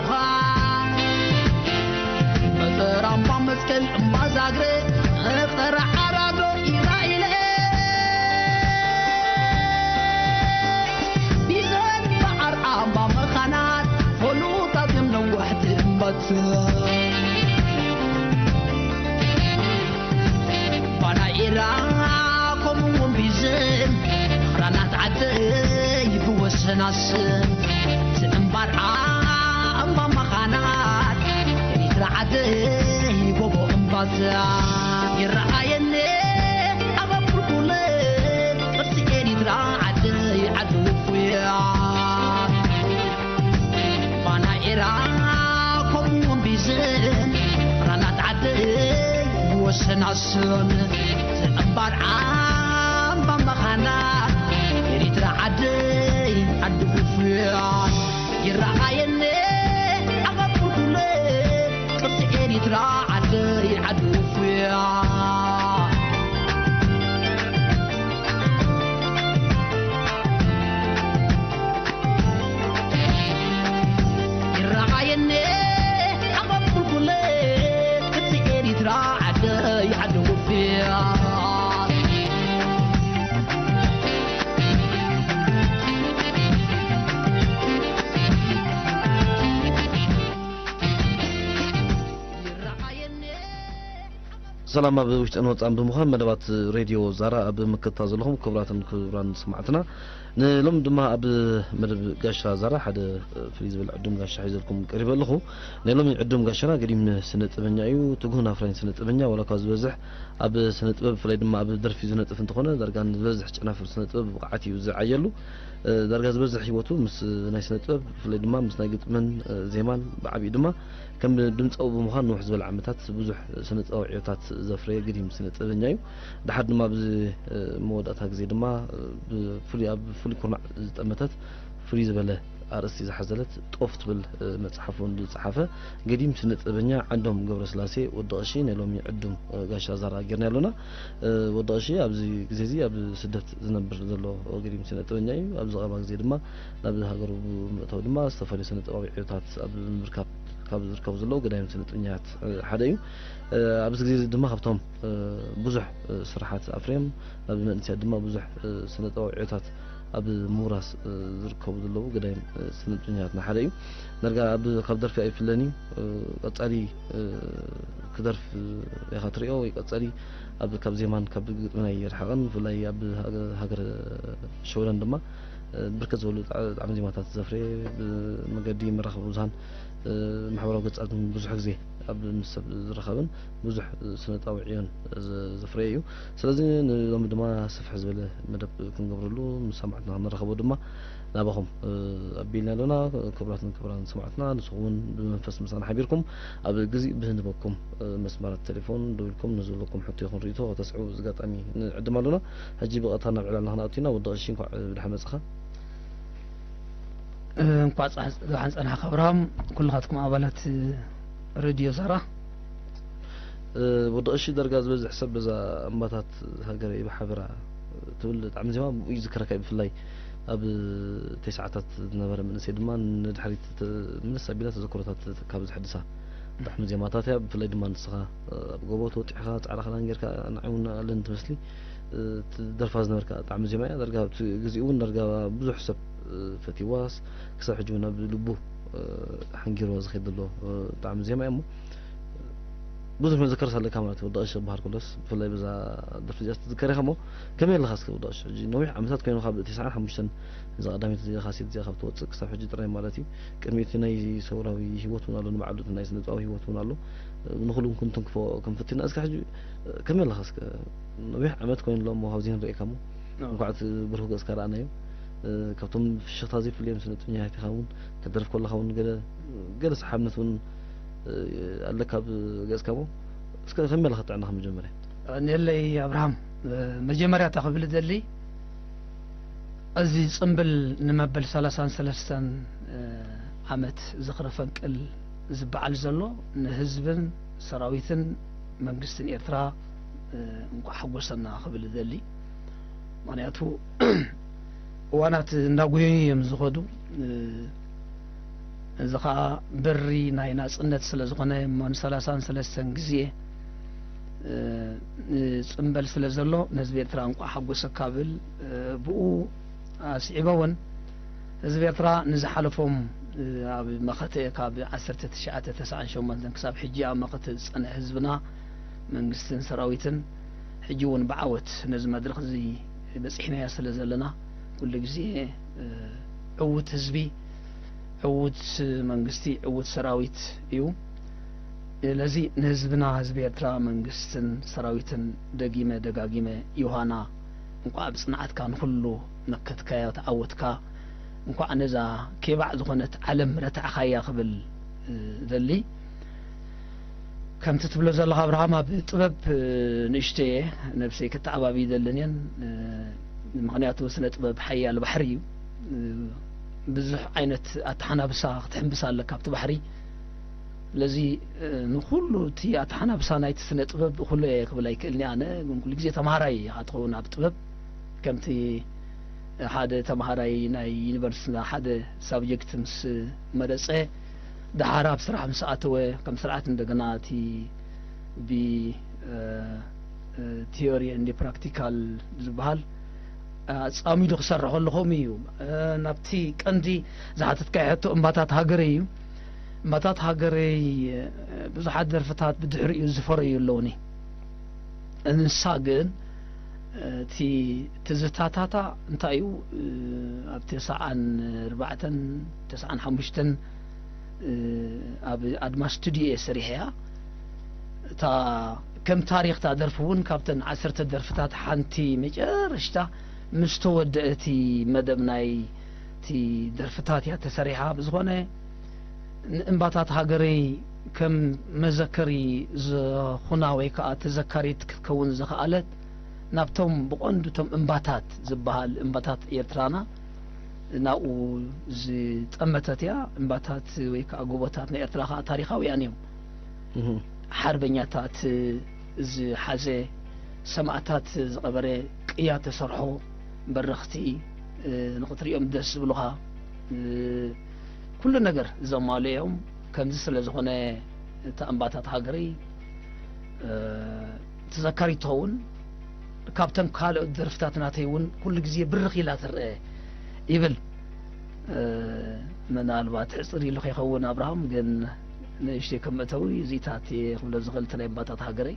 ኸዓ መጠራምባ መስቀል እምባ ዛግረ፣ መጠራ ዓራዶ ኢራኢለ፣ ቢዘን በዓር ኣምባ መኻናት፣ ፈሉጣትን ነዋሕቲ እምባት። ባና ኢራ ከምኡውን ቢዘን፣ ራናት ዓደይ ብወሰናስን፣ ዝእምባር ኣምባ መኻናት፣ ኤሪትራ ዓደይ ጎቦ እምባታ። ይረኣየኒ ኣብ ኣቁልቁለት፣ ቅርሲ ኤሪትራ ዓደይ ዓዲ ውፉያ። ባና ኤራ ከምኡውን ቢዝን፣ ራናት ዓደይ ብወሰናስን፣ ዝእምባር ኣምባ መኻናት፣ ኤሪትራ ዓደይ ዓዲ ውፉያ። ይረኣየኒ ኣብ ኣቁልቁለት፣ ቅርሲ ኤሪትራ ዓደይ ዓዲ ውፉያ። ይረኣየኒ ኣብ ኣቁልቁለት፣ ቅርሲ ኤሪትራ ዓደይ ዓዲ ውፉያ። ሰላም ኣብ ውሽጥን ወጻእን ብምዃን መደባት ሬድዮ ዛራ ኣብ ምክትታል ዘለኹም ክቡራትን ክቡራን ሰማዕትና፣ ንሎም ድማ ኣብ መደብ ጋሻ ዛራ ሓደ ፍልይ ዝበለ ዕዱም ጋሻ ሒዘልኩም ቀሪበ ኣለኹ። ናይ ሎሚ ዕዱም ጋሻና ገዲም ስነ ጥበኛ እዩ። ትጉህን ኣፍራይን ስነ ጥበኛ፣ ዋላ እኳ ዝበዝሕ ኣብ ስነ ጥበብ፣ ብፍላይ ድማ ኣብ ደርፊ ዝነጥፍ እንተኾነ፣ ዳርጋ ንዝበዝሕ ጨናፍር ስነ ጥበብ ብብቕዓት እዩ ዝዓየሉ። እ፣ ዳርጋ ዝበዝሕ ህይወቱ ምስ ናይ ስነ ጥበብ፣ ብፍላይ ድማ ምስ ናይ ግጥምን፣ እ፣ ዜማን፣ ብዓቢኡ ድማ ከም ድምጻዊ ብምዃን ንውሕ ዝበለ ዓመታት ብዙሕ ስነ ጥበባዊ ዕዮታት ዘፍረየ ገዲም ስነ ጥበበኛ እዩ። ደሓር ድማ ኣብዚ፣ እ፣ መወዳእታ ግዜ ድማ፣ እ፣ ብፍሉይ፣ ኣብ ፍሉይ ኩርናዕ ዝጠመተት ፍሉይ ዝበለ ኣርእስቲ ዝሓዘለት ጦፍ ትብል፣ እ፣ መጽሓፍ እውን ዝጸሓፈ ገዲም ስነ ጥበበኛ ዓንዶም ገብረስላሴ ወዲ ቀሺ ናይ ሎሚ ዕዱም፣ እ፣ ጋሻ ዛራ ጌርና ኣሎና። እ፣ ወዲ ቀሺ ኣብዚ ግዜ እዚ ኣብ ስደት ዝነብር ዘሎ ገዲም ስነ ጥበበኛ እዩ። ኣብዚ ቀረባ ግዜ ድማ ናብ ሃገሩ ብምእታው ድማ ዝተፈላለዩ ስነ ጥበባዊ ዕዮታት ኣብ ምርካብ ካብ ዝርከቡ ዘለዉ ገዳይም ስነ ጥበበኛታት፣ እ፣ ሓደ እዩ። እ፣ ኣብዚ ግዜ እዚ ድማ ካብቶም፣ እ፣ ብዙሕ፣ እ፣ ስራሓት ኣፍርዮም ናብ መንእሰያት ድማ ብዙሕ፣ እ፣ ስነ ጥበባዊ ዕዮታት ኣብ ምውራስ፣ እ፣ ዝርከቡ ዘለዉ ገዳይም፣ እ፣ ስነ ጥበበኛታትና ሓደ እዩ። ዳርጋ ኣብ፣ ካብ ደርፊ ኣይፍለን እዩ። እ፣ ቀጻሊ፣ እ፣ ክደርፍ ኢኻ ትሪኦ ወይ ቀጻሊ ኣብ፣ ካብ ዜማን ካብ ግጥምን ኣይርሕቕን። ብፍላይ ኣብ ሃገ-፣ ሃገረ ሽወደን ድማ፣ እ፣ ብርክት ዝበሉ ጣዕ-፣ ጣዕሚ ዜማታት ዘፍረየ፣ ብመገዲ መራኸቢ ብዙሃን፣ እ፣ ማሕበራዊ ገጻትን ብዙሕ ግዜ ኣብ ምስ ሰብ ዝራኸብን ብዙሕ ስነ ጥበባዊ ዕዮን ዘ-፣ ዘፍረየ እዩ። ስለዚ ንሎሚ ድማ ስፍሕ ዝበለ መደብ ክንገብረሉ ምስ ሰማዕትና ክንራኸቦ ድማ ናባኹም፣ እ፣ ኣቢልና ኣሎና። ክቡራትን ክቡራን ሰማዕትና፣ ንስኹም እውን ብመንፈስ ምሳና ሓቢርኩም ኣብ ግዜ ብህንበኩም፣ እ፣ መስመራት ቴሌፎን ደዊልኩም ንዝህልወኩም ሕቶ ይኹን ርእይቶ ከተስዕቡ እዚ ኣጋጣሚ ንዕድም ኣሎና። ሕጂ ብቐጥታ ናብ ዕላልና ክነኣቱ ኢና። ወዲ ቀሺ፣ እንኳዕ ብደሓን መጻኻ። እ፣ እንኳዕ ጻ-፣ ደሓን ጸናሕካ ኣብርሃም፣ ኩልኻትኩም ኣባላት ሬድዮ ዛራ። እ፣ ወዲ ቀሺ፣ ዳርጋ ዝበዝሕ ሰብ በዛ እምባታት ሃገረይ ብሓበራ ትብል ጣዕሚ ዜማ ብኡ እዩ ዝዝከረካ እዩ። ብፍላይ ኣብ ተስዓታት ዝነበረ መንእሰይ ድማ ንድሕሪት ተ-፣ ምልስ ኣቢላ ተዘክሮታት ካብ ዘሕድሳ ጣዕሚ ዜማታት እያ። ብፍላይ ድማ ንስኻ ኣብ ጎቦ ተወጢሕካ ጻዕዳ ክዳን ጌርካ ንዓይ እውን ኣለን ትመስሊ፣ እ፣ ትደርፋ ዝነበርካ ጣዕሚ ዜማ እያ። ዳርጋ ኣብቲ ግዜኡ እውን ዳርጋ ብዙሕ ሰብ፣ እ፣ ፈትይዋስ ክሳብ ሕጂ እውን ኣብ ልቡ፣ እ፣ ሓንጊርዋ ዝኸይድ ዘሎ፣ እ፣ ጣዕሚ ዜማ እያ እሞ ብዙሕ መዘከርስ ኣለካ ማለት እዩ። ወዲ ቀሺ ክበሃል ከሎስ ብፍላይ በዛ ደርፊ እዚኣ ትዝከር ኢኻ እሞ ከመይ ኣለኻ እስከ ወዲ ቀሺ? ሕጂ ነዊሕ ዓመታት ኮይኑ ካብ ተስዓን ሓሙሽተን እዛ ቀዳመይቲ እዚኣ ካሴት እዚኣ ካብ ትወጽእ ክሳብ ሕጂ ጥራይ ማለት እዩ። ቅድሚ እቲ ናይ ሰውራዊ ህይወት እውን ኣሎ፣ ንባዕሉ እቲ ናይ ስነ ጥበባዊ ህይወት እውን ኣሎ። ንኹሉ እውን ክንትንክፎ ክንፍትን ኢና። እስከ ሕጂ ከመይ ኣለኻ እስከ? ነዊሕ ዓመት ኮይኑ ኣሎ እሞ ካብዚ ክንርእየካ እሞ ኣዎ። እንኳዕ እቲ ብሩህ ገጽካ ረኣናዮ። እ፣ ካብቶም ፍሽኽታ ዘይፍለዮም ስነ ጥበበኛታት ኢኻ እውን፣ ክትደርፍ ከለኻ እውን ገለ፣ ገለ ሰሓብነት እውን፣ እ፣ ኣለካ ኣብ ገጽካ እሞ፣ እስከ ከመይ ኣለካ ጥዕናኻ መጀመርያ? ቀንየለይ ኣብርሃም፣ እ፣ መጀመርያ እታ ክብል እደሊ፣ እዚ ጽምብል ንመበል ሰላሳን ሰለስተን፣ እ፣ ዓመት ዝኽሪ ፈንቅል ዝበዓል ዘሎ ንህዝብን ሰራዊትን መንግስትን ኤርትራ፣ እ፣ እንቋዕ ሓጎሰና ክብል እደሊ። ምኽንያቱ እዋናት እንዳጎየዩ እዮም ዝኸዱ። እ፣ እዚ ኸኣ በሪ ናይ ናጽነት ስለ ዝኾነ፣ እሞ ንሰላሳን ሰለስተን ግዜ፣ እ፣ ጽምበል ስለ ዘሎ፣ ንህዝቢ ኤርትራ እንቋዕ ሓጎሰካ ብል፣ እ፣ ብኡ ኣስዒበ እውን ህዝቢ ኤርትራ ንዝሓለፎም፣ እ፣ ኣብ መኸተ ካብ ዓሰርተ ትሽዓተ ተስዓን ሸሞንተን ክሳብ ሕጂ ኣብ መኸተ ዝጸንሐ ህዝብና፣ መንግስትን ሰራዊትን፣ ሕጂ እውን ብዓወት ነዚ መድረኽ እዚ በጺሕናዮ ስለ ዘለና፣ ኩሉ ግዜ፣ እ፣ ዕዉት ህዝቢ፣ ዕዉት መንግስቲ፣ ዕዉት ሰራዊት እዩ። ስለዚ ንህዝብና፣ ህዝቢ ኤርትራ፣ መንግስትን ሰራዊትን ደጊመ ደጋጊመ፣ ዮሃና፣ እንቋዕ ብጽንዓትካ ንኹሉ መከትካዮ፣ ተዓወትካ። እንቋዕ ነዛ ኬባዕ ዝኾነት ዓለም ረታዕኻያ ክብል፣ እ፣ እደሊ። ከምቲ ትብሎ ዘለኻ ኣብርሃም፣ ኣብ ጥበብ፣ እ፣ ንእሽተየ ነብሰይ ከተዓባቢ ይደልን እየን። እ፣ ምኽንያቱ ስነ ጥበብ ሓያል ባሕሪ እዩ። እ፣ ብዙሕ ዓይነት ኣተሓናብሳ ክትሕንብስ ኣለካ ኣብቲ ባሕሪ። ስለዚ፣ እ፣ ንኹሉ እቲ ኣተሓናብሳ ናይቲ ስነ ጥበብ እኹሎ እየ ክብል ኣይክእልን እየ። ኣነ ግን ኩሉ ግዜ ተምሃራይ ኢኻ ትኸውን ኣብ ጥበብ። ከምቲ ሓደ ተምሃራይ ናይ ዩኒቨርሲቲና ሓደ ሳብጀክት ምስ መረጸ፣ ደሓር ኣብ ስራሕ ምስ ኣተወ፣ ከም ስርዓት እንደገና እቲ ብ፣ እ፣ እ፣ ቲዮሪ እንዲ ፕራክቲካል ዝበሃል ኣጻሚዱ ክሰርሕ ከሎ ከምኡ እዩ። እ፣ ናብቲ ቀንዲ ዝሓተትካዮ ሕቶ እምባታት ሃገረይ እዩ። እምባታት ሃገረይ፣ እ፣ ብዙሓት ደርፍታት ብድሕሪኡ ዝፈረዩ ኣለውኒ። እንሳ ግን፣ እ፣ እቲ ትዝታታታ እንታይ እዩ? እ፣ ኣብ ተስዓን ኣርባዕተን፣ ተስዓን ሓሙሽተን፣ እ፣ ኣብ ኣድማስ ስቱዲዮ እየ ሰሪሐያ። እታ ከም ታሪኽ እታ ደርፊ እውን ካብተን ዓሰርተ ደርፍታት ሓንቲ መጨረሽታ ምስ ተወደአ እቲ መደብ ናይ እቲ ደርፍታት እያ ተሰሪሓ። ብዝኾነ ንእምባታት ሃገረይ ከም መዘከሪ ዝኾና ወይ ከዓ ተዘካሪት ክትከውን ዝኸኣለት ናብቶም ብቐንዱ እቶም እምባታት ዝበሃል እምባታት ኤርትራና ናብኡ ዝጠመተት እያ። እምባታት ወይ ከዓ ጎቦታት ናይ ኤርትራ ከዓ ታሪኻውያን እዮም። እህ። ሓርበኛታት ዝሓዘ፣ ሰማእታት ዝቐበረ፣ ቅያ ተሰርሖ፣ በረኽቲ፣ እ፣ ንኽትሪኦም ደስ ዝብሉኻ፣ እ፣ ኩሉ ነገር ዘማልኦም። ከምዚ ስለ ዝኾነ እታ እምባታት ሃገረይ፣ እ፣ ተዘካሪት ትኸውን። ካብተን ካልኦት ደርፍታት ናተይ እውን ኩሉ ግዜ ብርኽ ኢላ ትረአ ይብል። እ፣ ምናልባት ሕጽር ኢሉ ከይኸውን ኣብርሃም፣ ግን ንእሽተይ ከም መእተዊ እዚታት እየ ክብሎ ዝኽእል እቲ ናይ እምባታት ሃገረይ።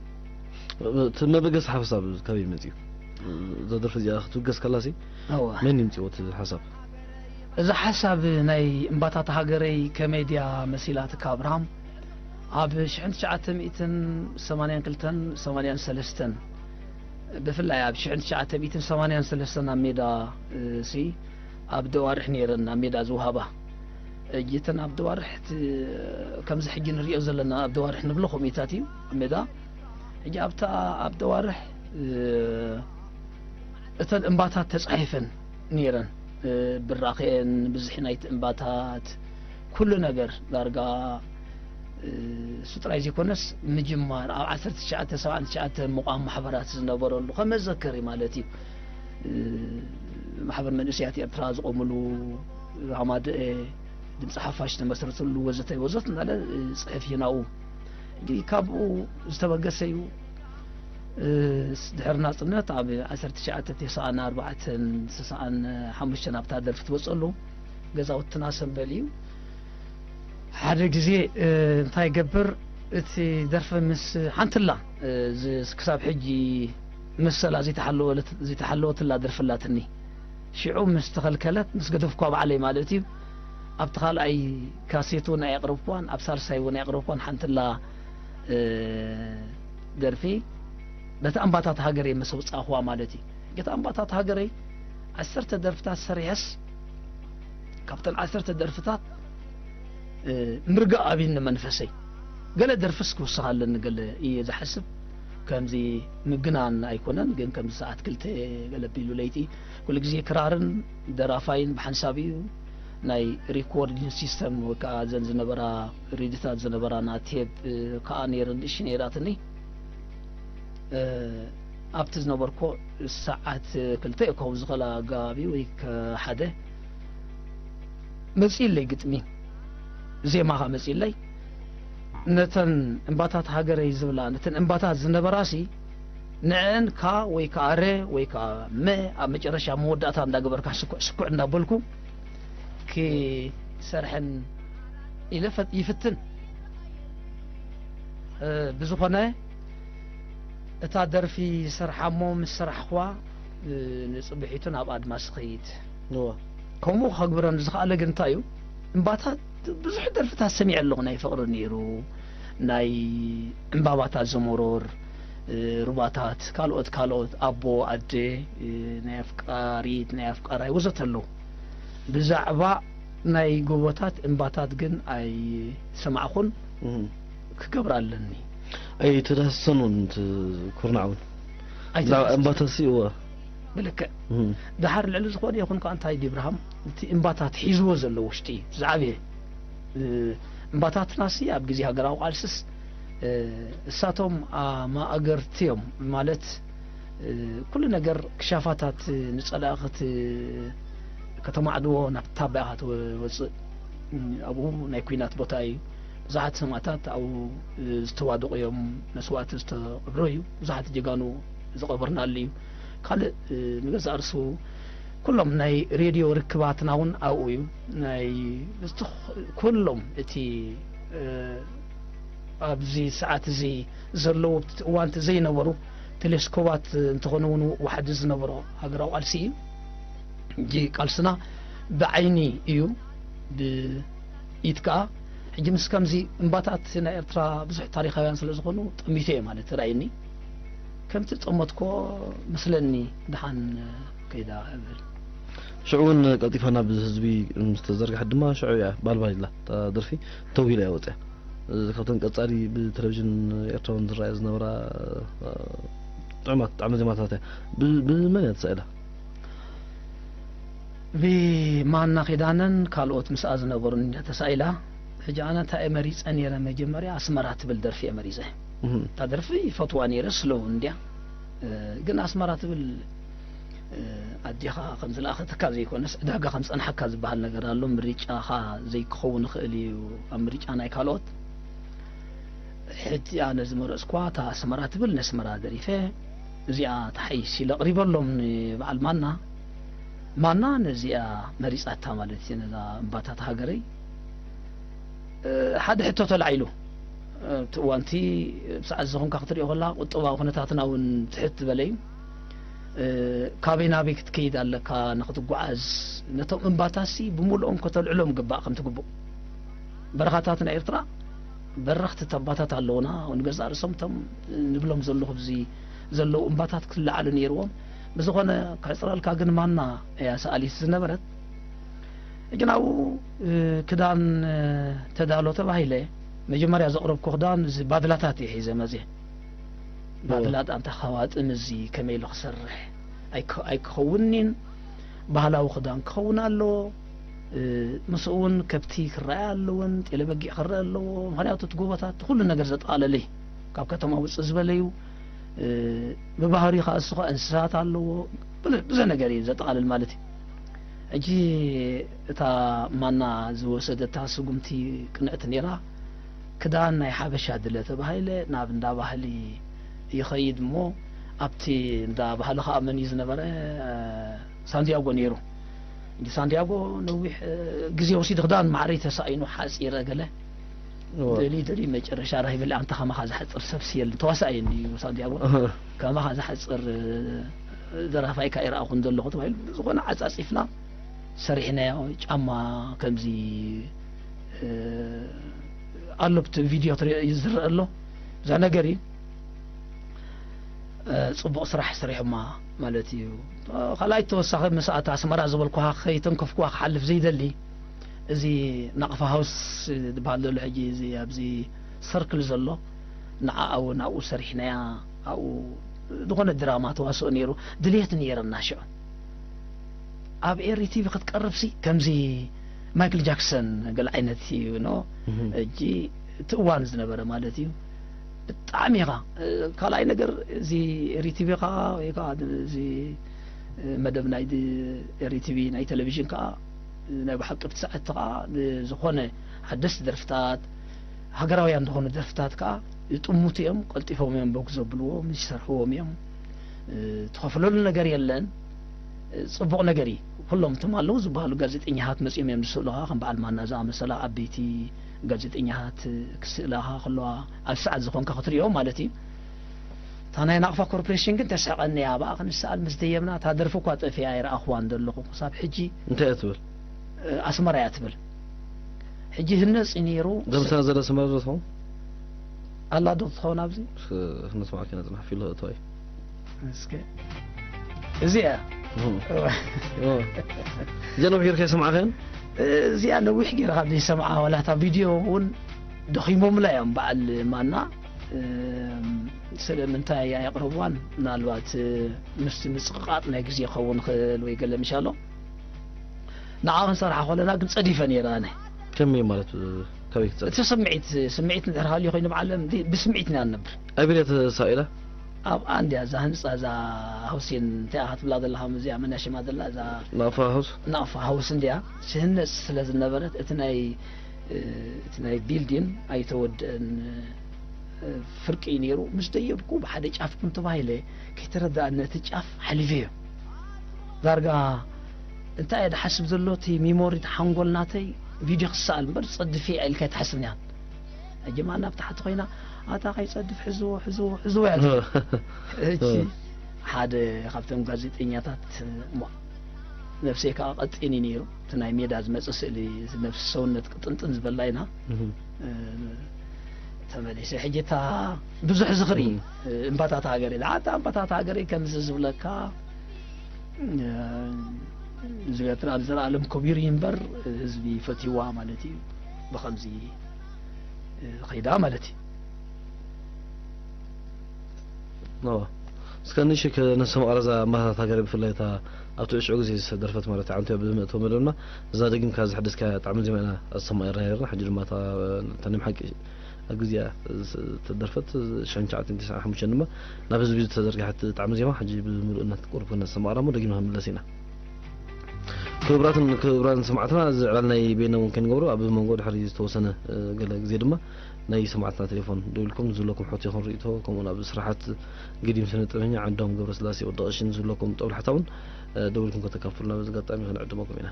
እቲ መበገሲ ሓሳብ ካበይ መጺኡ? እዛ ደርፊ እዚኣ ክትውገስ ከላሲ እወ። መን ይምጽዎ እቲ ሓሳብ? እዚ ሓሳብ ናይ እምባታት ሃገረይ ከመይ ድያ መሲላትካ ኣብርሃም? ኣብ ሽሕን ትሽዓተ ሚእትን ሰማንያን ክልተን ሰማንያን ሰለስተን፣ ብፍላይ ኣብ ሽሕን ትሽዓተ ሚእትን ሰማንያን ሰለስተን ኣብ ሜዳ፣ እ፣ ሲ ኣብ ደዋርሕ ነይረን ኣብ ሜዳ ዝውሃባ። ሕጂ እተን ኣብ ደዋርሕ እቲ፣ ከምዚ ሕጂ ንሪኦ ዘለና ኣብ ደዋርሕ ንብሎ ከምኡታት እዩ ኣብ ሜዳ። ሕጂ ኣብታ ኣብ ደዋርሕ፣ እ፣ እተን እምባታት ተጻሒፈን ነይረን። እ፣ ብራኸኤን፣ ብዝሒ ናይቲ እምባታት፣ ኩሉ ነገር ዳርጋ፣ እ፣ እሱ ጥራይ ዘይኮነስ፣ ምጅማር ኣብ ዓሰርተ ትሽዓተ ሰብዓን ትሽዓተ ምቋም ማሕበራት ዝነበረሉ ከም መዘከሪ ማለት እዩ። እ፣ ማሕበር መንእሰያት ኤርትራ ዝቆምሉ፣ ሃማደኤ፣ ድምፂ ሓፋሽ ተመስረትሉ፣ ወዘተ ወዘተ እናለ፣ እ፣ ጽሕፍ እዩ ናብኡ። እንግዲህ ካብኡ ዝተበገሰ እዩ። እ፣ ድሕሪ ናጽነት ኣብ ዓሰርተ ትሽዓተ ተስዓን ኣርባዕተን ስሳን ሓሙሽተን ኣብታ ደርፊ ትወጸሉ ገዛውትና ሰንበል እዩ። ሓደ ግዜ፣ እ፣ እንታይ ገብር፣ እቲ ደርፊ ምስ ሓንትላ፣ እ፣ ዝ-፣ ክሳብ ሕጂ መሰላ ዘይተሓለወለት-፣ ዘይተሓለወትላ ደርፊ ኣላትኒ። ሽዑ ምስ ተኸልከለት፣ ምስ ገደፍኳ ባዕለይ ማለት እዩ። ኣብቲ ካልኣይ ካሴት እውን ኣየቕረብኳን፣ ኣብ ሳልሳይ እውን ኣየቕረብኳን። ሓንትላ፣ እ፣ ደርፊ በቲ ኣምባታት ሃገረይ ምስ ኣውጻእኽዋ ማለት እዩ። ገታ ኣምባታት ሃገረይ ዓሰርተ ደርፍታት ሰሪሐስ፣ ካብተን ዓሰርተ ደርፍታት፣ እ፣ ምርጋእ ኣብዩኒ መንፈሰይ። ገለ ደርፍስ ክውስኽ ኣለኒ ገለ እየ ዝሓስብ። ከምዚ ምግናን ኣይኮነን፣ ግን ከምዚ ሰዓት ክልተ ገለ ቢሉ ለይቲ፣ ኩሉ ግዜ ክራርን ደራፋይን ብሓንሳብ እዩ። ናይ ሪኮርዲን ሲስተም ወይ ከዓ እዘን ዝነበራ ሬድዮታት ዝነበራና ቴፕ፣ እ፣ ከዓ ነይረን፣ ንእሽተይ ነይራትኒ። እ፣ ኣብቲ ዝነበርኮ ሰዓት ክልተ ክኸውን ዝኽእል ኣጋባቢ ወይ ከ-፣ ሓደ መጺእለይ ግጥሚ። ዜማ ኸኣ መጺእለይ። ነተን እምባታት ሃገረይ ዝብላ፣ ነተን እምባታት ዝነበራሲ፣ ንዐን ካ ወይ ከኣ ረ ወይ ከኣ መ ኣብ መጨረሻ መወዳእታ እንዳገበርካ ስኩዕ ስኩዕ እንዳበልኩ ክሰርሐን ኢለ ፈት-፣ ይፍትን። እ፣ ብዝኾነ እታ ደርፊ ሰርሓ እሞ ምስ ሰራሕኽዋ፣ እ፣ ንጽብሒቱ ናብ ኣድማስ ኸይድ። እወ። ከምኡ ከግብረኒ ዝኸኣለ ግን እንታይ እዩ? እምባታት ብዙሕ ደርፍታት ሰሚዐ ኣለኹ። ናይ ፍቕሪ ነይሩ፣ ናይ ዕምባባታት ዘመሮር፣ እ፣ ሩባታት፣ ካልኦት፣ ካልኦት፣ ኣቦ፣ ኣደ፣ እ፣ ናይ ኣፍቃሪት፣ ናይ ኣፍቃራይ ወዘተ ኣለዉ። ብዛዕባ ናይ ጎቦታት እምባታት ግን ኣይሰማዕኹን። እህ። ክገብር ኣለኒ። ኣይተዳህሰን እውን እቲ ኩርናዕ እውን። ኣይተዳህሰን። እምባታሲ እወ። ብልክዕ። እህ። ደሓር ልዕሊ ዝኾነ ይኹን ከኣ እንታይ ድዩ ብርሃም፣ እቲ እምባታት ሒዝዎ ዘሎ ውሽጢ እዩ። እቲ ዝዓበየ፣ እ፣ እምባታትናሲ ኣብ ግዜ ሃገራዊ ቃልስስ፣ እ፣ እሳቶም ኣማእገርቲ እዮም። ማለት፣ እ፣ ኩሉ ነገር ክሻፋታት ንጸላኢ ክት-፣ ከተማዕድዎ ናብቲ ታባ ኢኻ ትወጽእ። እ፣ ኣብኡ ናይ ኲናት ቦታ እዩ። ብዙሓት ሰማእታት ኣብኡ፣ እ፣ ዝተዋደቑ እዮም፣ መስዋእቲ ዝተቐብሮ እዩ። ብዙሓት ጀጋኑ ዝቐበርናሉ እዩ። ካልእ፣ እ፣ ንገዛእ ርእሱ ኩሎም ናይ ሬድዮ ርክባትና እውን ኣብኡ እዩ። ናይ፣ ብዝተኽ-፣ ኩሎም እቲ፣ እ፣ ኣብዚ ሰዓት እዚ ዘለዉ ኣብቲ እዋን እቲ ዘይነበሩ ቴሌስኮባት እንተኾኑ እውን ዋሕዲ ዝነበሮ ሃገራዊ ቃልሲ እዩ። ሕጂ ቃልስና ብዓይኒ እዩ፣ ብኢድ ከኣ። ሕጂ ምስ ከምዚ እምባታት ናይ ኤርትራ ብዙሕ ታሪኻውያን ስለ ዝኾኑ ጠሚቱ እየ ማለት ተራእየኒ። ከምቲ ጸመትኮ መስለኒ ደሓን ከይዳ እብል። ሽዑ እውን ቀልጢፋ ናብ ህዝቢ ምስ ተዘርግሐት ድማ ሽዑ እያ ባልባል ኢላ እታ ደርፊ ተው ኢላ እያ ወፅያ። እዚ ካብተን ቀጻሊ ብቴሌቪዥን ኤርትራ እውን ዝረኣያ ዝነበራ፣ እ፣ ጥዑማት፣ ጣዕመ ዜማታት እያ። ብ-፣ ብመን እያ ተሳኢላ? ብማና ኪዳነን ካልኦት ምስኣ ዝነበሩን እያ ተሳኢላ። ሕጂ ኣነ እንታይ እየ መሪጸ ነይረ? መጀመርያ ኣስመራ ትብል ደርፊ እየ መሪጸ። እህ። እታ ደርፊ ይፈትዋ ነይረ፣ ስሎው እንድያ። እ፣ ግን ኣስመራ ትብል፣ እ፣ ኣዴኻ ከም ዝለኣኸተካ ዘይኮነስ፣ ዕዳጋ ከም ዝጸንሓካ ዝበሃል ነገር ኣሎ። ምርጫኻ ዘይክኸውን ይኽእል እዩ፣ ኣብ ምርጫ ናይ ካልኦት። ሕጂ ኣነ ዝመረጽኳ እታ ኣስመራ ትብል ነስመራ ደሪፈ፣ እዚኣ ተሓይሽ ኢለ ኣቕሪበሎም ንበዓል ማና። ማና ነዚኣ መሪጻታ ማለት እዩ፣ ነዛ እምባታት ሃገረይ። እ፣ ሓደ ሕቶ ተላዒሉ። እ፣ እቲ እዋንቲ ብሰዓት እዚ ኾንካ ክትሪኦ ከላ ቁጠባዊ ኩነታትና እውን ትሕት ዝበለ እዩ። እ፣ ካበይ ናበይ ክትከይድ ኣለካ ንክትጓዓዝ፣ ነቶም እምባታትሲ ብምልኦም ከተልዕሎም ግባእ ከም ትግቡእ። በረኻታት ናይ ኤርትራ በረኽቲ ተባታት ኣለዉና፣ ንገዛእ ርእሶም እቶም ንብሎም ዘለኹ ኣብዚ ዘለዉ እምባታት ክለዓሉ ነይርዎም። ብዝኾነ ክሕጽረልካ ግን ማና እያ ሰኣሊት ዝነበረት። ሕጂ ናብኡ፣ እ፣ ክዳን፣ እ፣ ተዳሎ ተባሂለ፣ መጀመርያ ዘቕረብኩ ክዳን እዚ ባድላታት እየ ሒዘ መጽየ። እወ። ባድላት ኣንታ ከዋጥም እዚ ከመይ ኢሉ ክሰርሕ? ኣይክ-፣ ኣይክኸውንን፣ ባህላዊ ክዳን ክኸውን ኣለዎ። እ፣ ምስኡ እውን ከብቲ ክረኣያ ኣለወን፣ ጤለ በጊዕ ክረአ ኣለዎ። ምኽንያቱ እቲ ጎቦታት ኩሉ ነገር ዘጠቓለለ እዩ። ካብ ከተማ ውፅእ ዝበለ እዩ። እ፣ ብባህሪ ከኣ እሱ ኸኣ እንስሳት ኣለዎ። ብዙ፣ ብዙ ነገር እዩ ዘጠቓልል ማለት እዩ። ሕጂ እታ ማና ዝወሰደታ ስጉምቲ ቅንዕቲ ነይራ። ክዳን ናይ ሓበሻ ድለ ተባሂለ ናብ እንዳ ባህሊ ይኸይድ እሞ፣ ኣብቲ እንዳ ባህሊ ኸኣ መን እዩ ዝነበረ? ሳንቲያጎ ነይሩ። እንዲ ሳንቲያጎ ነዊሕ፣ እ፣ ግዜ ወሲዱ ክዳን ማዕረይ ተሳኢኑ ሓጺረ ገለ። እወ። ደልዩ ደልዩ መጨረሻ ራሂበለ፣ ኣንታ ከማኻ ዝሓጽር ሰብሲ የለን። ተዋሳኣይ እንድዩ ሳንቲያጎ። እህ። ከማኻ ዝሓጽር፣ እ፣ ደራፋይ ከኣ ይረኣኹን ዘለኹ ተባሂሉ ብዝኾነ ዓጻጺፍና ሰሪሕናዮ። ጫማ ከምዚ፣ እ፣ ኣሎ፣ ብቲ ቪድዮ ትሪኦ እዩ ዝረአ ኣሎ። ብዙሕ ነገር እዩ። እ፣ ጽቡቕ ስራሕ ሰሪሖማ ማለት እዩ። እ፣ ካልኣይ ተወሳኺ ምስ ኣታ ኣስመራ ዝበልኩኻ ከይተንከፍኩዋ ክሓልፍ ዘይደሊ፣ እዚ ናቕፋ ሃውስ ዝበሃል ዘሎ ሕጂ እዚ ኣብዚ ሰርክል ዘሎ፣ ንዓኣ እውን ኣብኡ ሰሪሕናያ። ኣብኡ ዝኾነ ድራማ ተዋስኦ ነይሩ። ድልየት ነይረና ሽዑ። ኣብ ኤሪ ቲቪ ክትቀርብሲ ከምዚ ማይክል ጃክሰን ገለ ዓይነት እዩ፣ ኖ? እህ። ሕጂ እቲ እዋን ዝነበረ ማለት እዩ። ብጣዕሚ ኢኻ፣ እ፣ ካልኣይ ነገር እዚ ኤሪ ቲቪ ኸኣ ወይ ከኣ እዚ፣ እ፣ መደብ ናይ ድ-፣ ኤሪ ቲቪ ናይ ቴሌቪዥን ከኣ፣ እ፣ ናይ ብሓቂ ብቲ ሰዓት ከኣ ዝኾነ ሓደስቲ ደርፍታት፣ ሃገራውያን ዝኾኑ ደርፍታት ከኣ ይጥምቱ እዮም፣ ቀልጢፎም እዮም በጉ ዘብልዎም፣ ይሰርሕዎም እዮም። እ፣ ትኸፍለሉ ነገር የለን። እ፣ ጽቡቕ ነገር እዩ። ኩሎም እቶም ኣለዉ ዝበሃሉ ጋዜጠኛታት መጺኦም እዮም ዝስእሉኻ፣ ከም በዓል ማና ዝኣመሰላ ዓበይቲ ጋዜጠኛታት ክስእላኻ ከለዋ፣ ኣብ ሰዓት ዝኾንካ ክትሪኦ ማለት እዩ። እታ ናይ ናቕፋ ኮርፖሬሽን ግን ተስሕቐኒ እያ። ብኣ ክንሰኣል ምስ ደየብና፣ እታ ደርፊ እኳ ጠፊኣ ኣይረኣኽዋን ዘለኹ ክሳብ ሕጂ። እንታይ እያ ትብል? እ፣ ኣስመራ እያ ትብል። ሕጂ ህነጽ እዩ ነይሩ። ደምሳ ዘለ ኣስመራ ዶ ትኸውን? ኣላ ዶ ትኸውን ኣብዚ? ስ-፣ ክንስማዕ ከይና ጽናሕ ፊሎ እተዋይ። እስከ። እዚኣ። እም። እዋ። እዚኣ ነዊሕ ጌርካ ኣይሰማዕካያን? እዚኣ ነዊሕ ጌርካ ዘይሰምዓ፣ ዋላ እታ ቪድዮ እውን ደኺሞምላ እዮም በዓል ማና። እም፣ ስለምንታይ ኣየቕረብዋን? ምናልባት፣ እ፣ ምስቲ ምጽቕቓጥ ናይ ግዜ ክኸውን ይኽእል ወይ ገለ ምሻሎ። ንዓ ክንሰርሓ ከለና ግን ጸዲፈ ነይረ ኣነ። ከመይ ማለት፣ እ፣ ካበይ ክትጸድፍ? እቲ ስምዒት፣ ስምዒት እንድሕር ሃልዩ ኮይኑ ብዓለም ዲ-፣ ብስምዒት ኢና ንነብር። ኣበይ እያ ተሳኢላ? ኣብኣ እንድያ እዛ ህንጻ እዛ ሃውሲን እንታይ እያ ክትብላ ዘለኻ፣ እዚኣ መን እያ ሽማ ዘላ እዛ ናቕፋ ሃውስ? ናቕፋ ሃውስ እንድያ ትህነጽ ስለ ዝነበረት እቲ ናይ፣ እ፣ እቲ ናይ ቢልዲን ኣይተወድአን፣ እ፣ ፍርቂ እዩ ነይሩ። ምስ ደየብኩ ብሓደ ጫፍ ኩን ተባሂለ ከይተረድኣኒ እቲ ጫፍ ሓሊፈዮ። ዳርጋ እንታይ እየ ዝሓስብ ዘሎ፣ እቲ ሚሞሪ፣ እቲ ሓንጎል ናተይ ቪድዮ ክሰኣል እምበር ዝጸድፍ እየ ኢልካ ኣይትሓስብን ኢኻ። ሕጂ ማና ኣብ ታሕቲ ኮይና፣ "ኣታ ከይጸድፍ ሕዝዎ፣ ሕዝዎ፣ ሕዝዎ" እያ ትብል። ሕጂ ሓደ ካብቶም ጋዜጠኛታት፣ እሞ ነብሰይ ከኣ ቀጢን እዩ ነይሩ። እቲ ናይ ሜዳ ዝመጽእ ስእሊ፣ ነብሲ ሰውነት ቅጥንጥን ዝበላ ኢና። እህ። እ፣ ተመሊሰ። ሕጂ እታ ብዙሕ ዝኽሪ፣ እም። እ፣ እምባታት ሃገረይ፣ ዝዓጣ እምባታት ሃገረይ ከምዚ ዝብለካ፣ እ፣ እዚ ኤርትራ ኣብ ዘላለም ከቢሩ እዩ እምበር፣ ህዝቢ ፈትይዋ ማለት እዩ። ብኸምዚ፣ እ፣ ኸይዳ ማለት እዩ። እዎ። እስከ ንእሽቶ ከነስተማቕራ እዛ እምባታት ሃገረይ፣ ብፍላይ እታ ኣብቲ ዕሽዑ ግዜ ዝተደርፈት ማለት እዩ፣ ዓንቶያ ብምእታው መደብና፣ እዛ ደጊምካ ዘሐደስካያ ጣዕመ ዜማ ኢና ኣሰማዒርና ነይርና። ሕጂ ድማ እታ፣ እታ ናይ ሓቂ ኣብ ግዜኣ ዝተደርፈት ሽሕን ትሽዓን ተስዓን ሓሙሽተን ድማ ናብ ህዝቢ ዝተዘርግሐት ጣዕመ ዜማ ሕጂ ብምሉእነት ቁሩብ ከነስተማቕራ እሞ ደጊምና ክንምለስ ኢና። ክቡራትን ክቡራን ሰማዕትና፣ እዚ ዕላል ናይ በይነ እውን ከይንገብሮ፣ ኣብ መንጎ ድሕሪ ዝተወሰነ፣ እ፣ ገለ ግዜ ድማ ናይ ሰማዕትና ቴሌፎን ደዊልኩም ዝህልወኩም ሕቶ ይኹን ርእይቶ፣ ከምኡውን ኣብ ስራሓት ገዲም ስነ ጥበበኛ ዓንዶም ገብረስላሴ ወዲ ቀሺ ንዝህልወኩም ጦብላሕታ እውን፣ እ፣ ደዊልኩም ከተካፍሉና በዚ ኣጋጣሚ ክንዕድመኩም ኢና።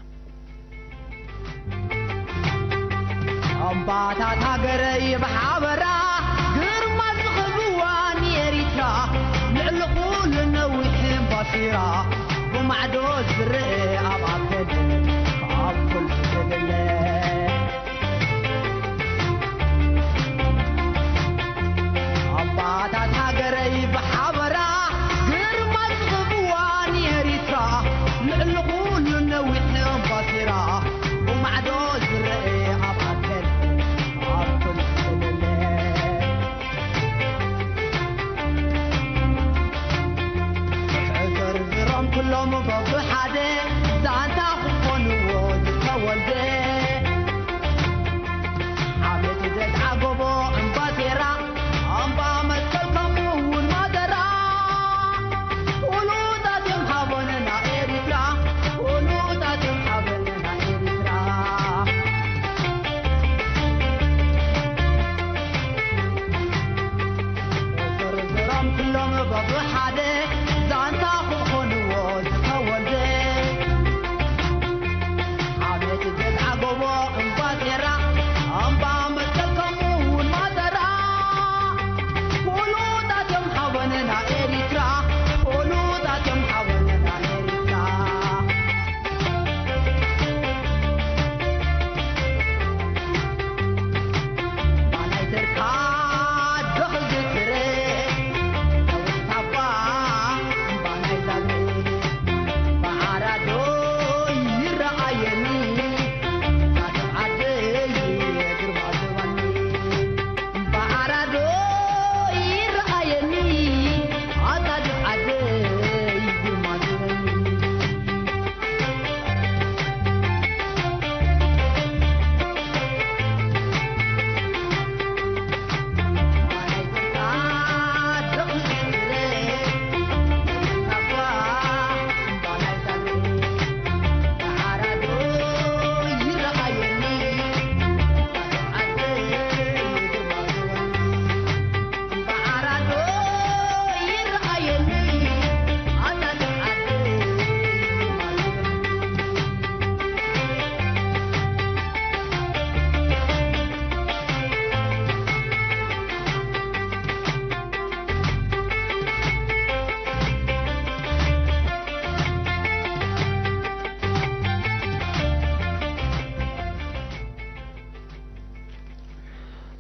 ኣምባታት ሃገረይ ብሓበራ ግርማ ዝኽብዋ ንኤሪትራ፣ ልዕሊ ኩሉ ነዊሕ እምባሲራ፣ ብማዕዶ ዝረአ ኣብ ኣከል ኣብ ኩሉ ትልለ። ኣባታት ሃገረይ ብሓበራ ግርማ ዝኽብዋ ንኤሪትራ፣ ልዕሊ ኩሉ ነዊሕ እምባሲራ፣ ብማዕዶ ዝረአ ኣብ ኣከል ኣብ ኩሉ ትልለ። ዘርዝሮም ኩሎም በብሓደ ዛንታ ክኾንዎ ዝተወልደ። ዓመት ዘትዓጎቦ እምባሴራ፣ እምባ መትከል ከምኡ እውን ማደራ። ፍሉጣት እዮም ሓበንና ኤሪትራ፣ ፍሉጣት እዮም ሓበንና ኤሪትራ። ዝርዝሮም ኩሎም በብሓደ ዛንታ ክኾንዎ ዝተወልደ። ዓመት ዘትዓጎቦ እምባሴራ፣ እምባ መትከል ከምኡ እውን ማደራ። ፍሉጣት እዮም ሓበንና ኤሪትራ፣ ፍሉጣት እዮም ሓበንና ኤሪትራ።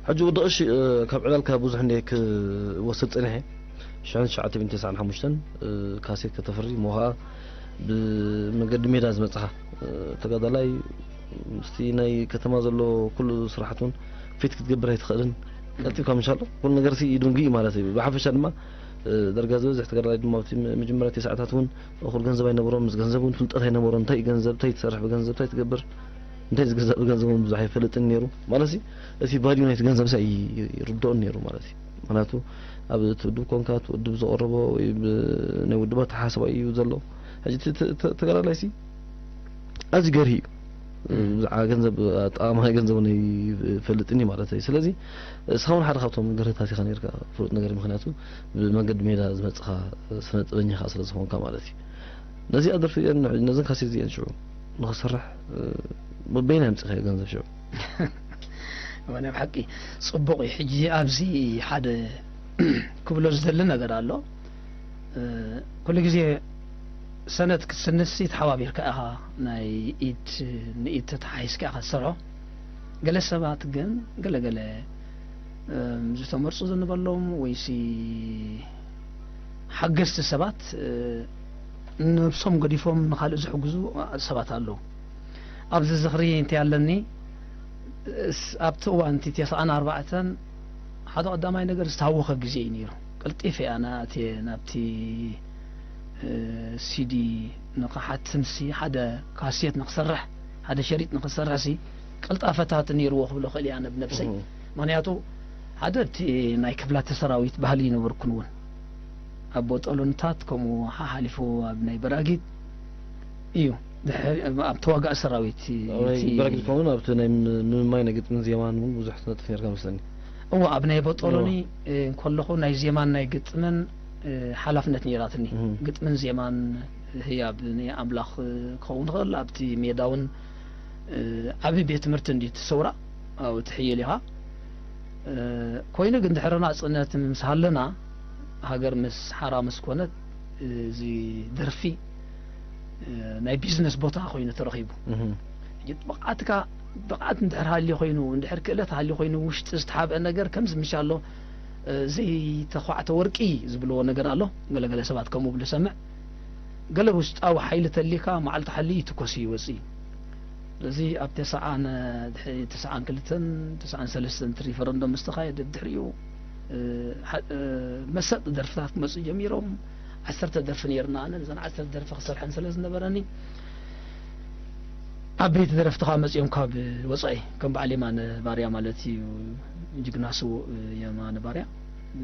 ሕጂ ወዲ ቀሺ፣ እ፣ ካብ ዕላልካ ብዙሕ እንደ ክወስድ ጸኒሐ። ሽሕን ትሽዓተ ሚእትን ተስዓን ሓሙሽተን፣ እ፣ ካሴት ከተፍሪ፣ እሞ ኸኣ ብመገዲ ሜዳ ዝመጽኻ፣ እ፣ ተጋዳላይ፣ ምስቲ ናይ ከተማ ዘሎ ኩሉ ስራሓት እውን ፊት ክትገብር ኣይትኽእልን። ቀልጢፍካ ምሻሎ ኩሉ ነገር ሲ ይድንጉ እዩ ማለት እዩ። ብሓፈሻ ድማ፣ እ፣ ዳርጋ ዝበዝሕ ተጋዳላይ ድማ ኣብቲ መ-፣ መጀመርያ ሰዓታት እውን እኹል ገንዘብ ኣይነበሮም። ምስ ገንዘብ እውን ፍልጠት ኣይነበሮም። እንታይ እዩ ገንዘብ? እንታይ ትሰርሕ ብገንዘብ? እንታይ ትገብር? እንታይ ዝግዛእ ብገንዘብ እውን ብዙሕ ኣይፈልጥን ነይሩ። ማለት ሲ፣ እቲ ቫልዩ ናይቲ ገንዘብ ሲ ኣይ-፣ ይርድኦን ነይሩ ማለት እዩ። ምኽንያቱ ኣብ እቲ ውድብ ኮንካ፣ እቲ ውድብ ዝቐረቦ ወይ ብ-፣ ናይ ውድብ ኣተሓሳስባ እዩ ዘሎ። ሕጂ እቲ ተ-፣ ተ-፣ ተጋዳላይ ሲ ኣዝዩ ገርሂ እዩ። እም። ብዛዕባ ገንዘብ፣ ኣጠቓቕማ ገንዘብ እውን ኣይፈልጥን እዩ ማለት እዩ። ስለዚ፣ እስኻ እውን ሓደ ካብቶም ገርህታት ኢኻ ነይርካ፣ ፍሉጥ ነገር እዩ። ምኽንያቱ ብመንገዲ ሜዳ ዝመጽኻ ስነ ጥበበኛ ኢኻ ስለ ዝኾንካ ማለት እዩ። ነዚኣ ደርፊ እዚኣን፣ ነዘን ካሴት እዚኣን ሽዑ ንኽሰርሕ፣ እ፣ በበይናይ ኣምጺኻዮ ገንዘብ ሽዑ? እወ፣ ናይ ብሓቂ ጽቡቕ እዩ። ሕጂ ኣብዚ ሓደ ክብሎ ዝደሊ ነገር ኣሎ። እ፣ ኩሉ ግዜ ሰነድ ክትስንሲ ተሓባቢርካ ኢኻ፣ ናይ ኢድ ንኢድ ተተሓሒዝካ ኢኻ ትሰርሖ። ገለ ሰባት ግን፣ ገለ ገለ፣ እም፣ ዝተመርጹ ዝንበሎም ወይሲ ሓገዝቲ ሰባት፣ እ፣ ነብሶም ገዲፎም ንኻልእ ዝሕግዙ ሰባት ኣለዉ። ኣብዚ ዝኽሪ እንታይ ኣለኒ፣ እስ-፣ ኣብቲ እዋን እቲ ተስዓን ኣርባዕተን ሓደ ቀዳማይ ነገር ዝተሃወኸ ግዜ እዩ ነይሩ። ቀልጢፈ እያ ናእትየ ናብቲ፣ እ፣ ሲዲ ንኽሓትምሲ፣ ሓደ ካሴት ንኽሰርሕ፣ ሓደ ሸሪጥ ንኽሰርሕሲ ቅልጣፈታት ነይርዎ ክብሎ ክእል እየ ኣነ ብነብሰይ። እህ። ምኽንያቱ ሓደ እቲ ናይ ክፍላተ ሰራዊት ባህሊ ይነበርኩን እውን። ኣብ ቦጦሎንታት ከምኡ ሓሓሊፉ ኣብ ናይ በራጊት እዩ። ድሕሪ ኣብ ተዋጋኢ ሰራዊት ኣብ ናይ እቲ በራጊት ከምኡ ኣብቲ ናይ ም-፣ ምምማይ ናይ ግጥምን ዜማን እውን ብዙሕ ትነጥፍ ነርካ መስለኒ። እወ፣ ኣብ ናይ ቦጦሎኒ፣ እወ። እ፣ እንከለኹ ናይ ዜማን ናይ ግጥምን፣ እ፣ ሓላፍነት ነይራትኒ። እህ። ግጥምን ዜማን ህያብ ናይ ኣምላኽ ክኸውን ይኽእል፣ ኣብቲ ሜዳ እውን፣ እ፣ ዓቢ ቤት ትምህርቲ እንድዩ እቲ ሰውራ፣ ኣብኡ ትሕይል ኢኻ። እ፣ ኮይኑ ግን ድሕሪ ናጽነት ምስ ሃለና፣ ሃገር ምስ ሓራ ምስ ኮነት፣ እዚ ደርፊ፣ እ፣ ናይ ቢዝነስ ቦታ ኮይኑ ተረኺቡ። እህ። ሕጂ ብቕዓትካ፣ ብቕዓት እንድሕር ሃልዩ ኮይኑ፣ እንድሕር ክእለት ሃልዩ ኮይኑ፣ ውሽጢ ዝተሓብአ ነገር ከምዚ ምሻሎ፣ እ፣ ዘይተዃዕተ ወርቂ ዝብልዎ ነገር ኣሎ። ገለገለ ሰባት ከምኡ ብሉ ሰምዕ። ገለ ውሽጣዊ ሓይሊ ተሊካ፣ መዓልቲ ሓልዩ ይትኮስ እዩ ይወጽእ እዩ። ስለዚ ኣብ ተስዓን፣ ድሕሪ ተስዓን ክልተን፣ ተስዓን ሰለስተን እቲ ሪፈረንደም ምስ ተኻየደ፣ ብድሕሪኡ፣ እ፣ ሓ-፣ እ፣ መሰጥ ደርፍታት ክመጹ ጀሚሮም። ዓሰርተ ደርፊ ነይርና፣ ኣነ ነዘን ዓሰርተ ደርፊ ክሰርሐን ስለ ዝነበረኒ፣ ዓበይቲ ደረፍቲ ኸኣ መጺኦም ካብ ወጻኢ፣ ከም በዓል የማነ ባርያ ማለት እዩ፣ ጅግና ስዉእ የማነ ባርያ፣ እ፣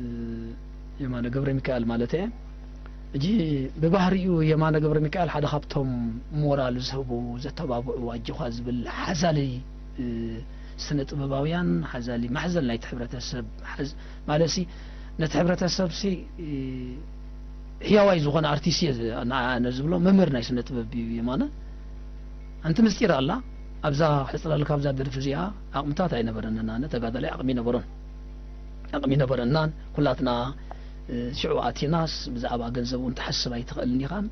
የማነ ገብረ ሚካኤል ማለት እየ። ሕጂ ብባህሪኡ የማነ ገብረ ሚካኤል ሓደ ካብቶም ሞራል ዝህቡ፣ ዘተባብዑ፣ ኣጆኻ ዝብል ሓዛሊ፣ እ፣ ስነ ጥበባውያን፣ ሓዛሊ ማሕዘል ናይቲ ሕብረተሰብ፣ ሓዝ-፣ ማለትሲ ነቲ ሕብረተሰብሲ፣ እ፣ ሕያዋይ ዝኾነ ኣርቲስት እየ ዝ-፣ ንዓ ኣነ ዝብሎ መምህር ናይ ስነ ጥበብ እዩ የማነ። ሓንቲ ምስጢር ኣላ። ኣብዛ ሕጽረልካ ኣብዛ ደርፊ እዚኣ ዓቕምታት ኣይነበረንን። ኣነ ተጋዳላይ ዓቕሚ ነበሮን። ዓቕሚ ነበረናን ኩላትና፣ እ፣ ሽዑ ኣቲናስ ብዛዕባ ገንዘብ እውን ትሓስብ ኣይትኽእልን ኢኻን።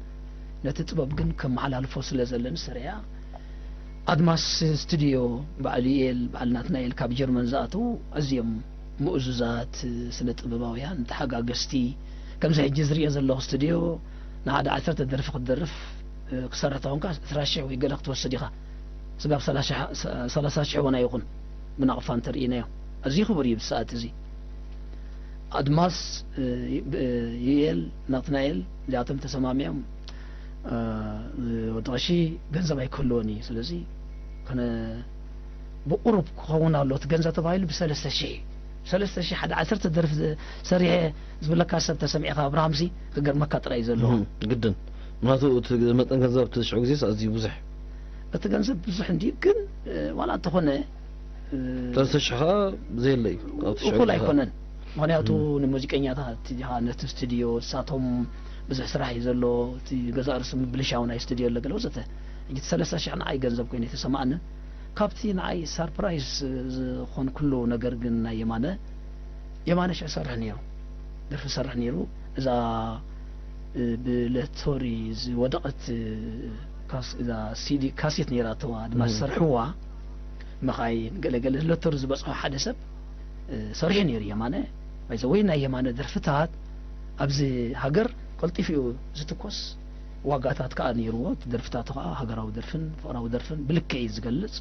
ነቲ ጥበብ ግን ከመሓላልፎ ስለ ዘለኒ ሰሪዐ ኣድማስ ስቱድዮ በዓል ዩኤል፣ በዓል ናትናኤል ካብ ጀርመን ዝኣተዉ ኣዝዮም ምእዙዛት ስነ ጥበባውያን ተሓጋገዝቲ፣ ከምዚ ሕጂ ዝርእዮ ዘለኹ ስቱድዮ ንሓደ ዓሰርተ ደርፊ ክትደርፍ፣ እ፣ ክሰርሕ ተኾንካ ዕስራ ሽሕ ወይ ገለ ክትወስድ ኢኻ። ስጋብ ሰላሳ ሽሕ እውን ኣይኹን ብናቕፋ እንተርኢናዮ። ኣዝዩ ክቡር እዩ ብሰዓት እዚ። ኣድማስ፣ እ፣ ብ-፣ ዩኤል፣ ናትናኤል እዚኣቶም ተሰማሚዖም፣ እ፣ ወዲ ቀሺ ገንዘብ ኣይክህልዎን እዩ። ስለዚ ከነ ብቁሩብ ክኸውን ኣሎ እቲ ገንዘብ ተባሂሉ ብሰለስተ ሽሕ እዩ። ሰለስተ ሽሕ ሓደ ዓሰርተ ደርፊ ዘ-፣ ሰሪሐ ዝብለካ ሰብ ተሰሚዕካ ኣብርሃምሲ ክገርመካ ጥራይ እዩ ዘለዎ። እህ፣ ግድን። ምኽንያቱ እቲ መጠን ገንዘብ ኣብቲ ሽዑ ግዜስ ኣዝዩ ብዙሕ። እቲ ገንዘብ ብዙሕ እንድዩ፣ ግን፣ እ፣ ዋላ እንተኾነ፣ እ፣ ሰለስተ ሽሕ ኸኣ ዘየለ እዩ። ኣብቲ ሽዑ እኹል ግዜ ኸኣ ኣይኮነን። ምኽንያቱ እም። ንሙዚቀኛታት ዲኻ ነቲ ስቱድዮ፣ ንሳቶም ብዙሕ ስራሕ እዩ ዘሎ፣ እቲ ገዛእ ርእሱ ምብልሻው ናይ ስቱድዮ ኣሎ ገለ ወዘተ። ሕጂ እቲ ሰለስተ ሽሕ ንዓይ ገንዘብ ኮይኑ ኣይተሰማዕንን። ካብቲ ንዓይ ሳርፕራይዝ ዝኾንኩሉ ነገር ግን ናይ የማነ፣ የማነ ሽዑ ይሰርሕ ነይሩ። ደርፊ ይሰርሕ ነይሩ። እዛ፣ እ፣ ብለቶሪ ዝወደቐት፣ እ፣ ካስ-፣ እዛ ሲዲ ካሴት ነይራተዋ ድማ እም። ዝሰርሕዋ መኻይን ገለ ገለ ለቶሪ ዝበጽሖ ሓደ ሰብ ሰሪሑ ነይሩ የማነ። ባይዘወይ ናይ የማነ ደርፍታት ኣብዚ ሃገር ቀልጢፉ እዩ ዝትኮስ፣ ዋጋታት ከዓ ነይርዎ። እቲ ደርፍታቱ ከዓ ሃገራዊ ደርፍን ፍቕራዊ ደርፍን ብልክዕ እዩ ዝገልጽ።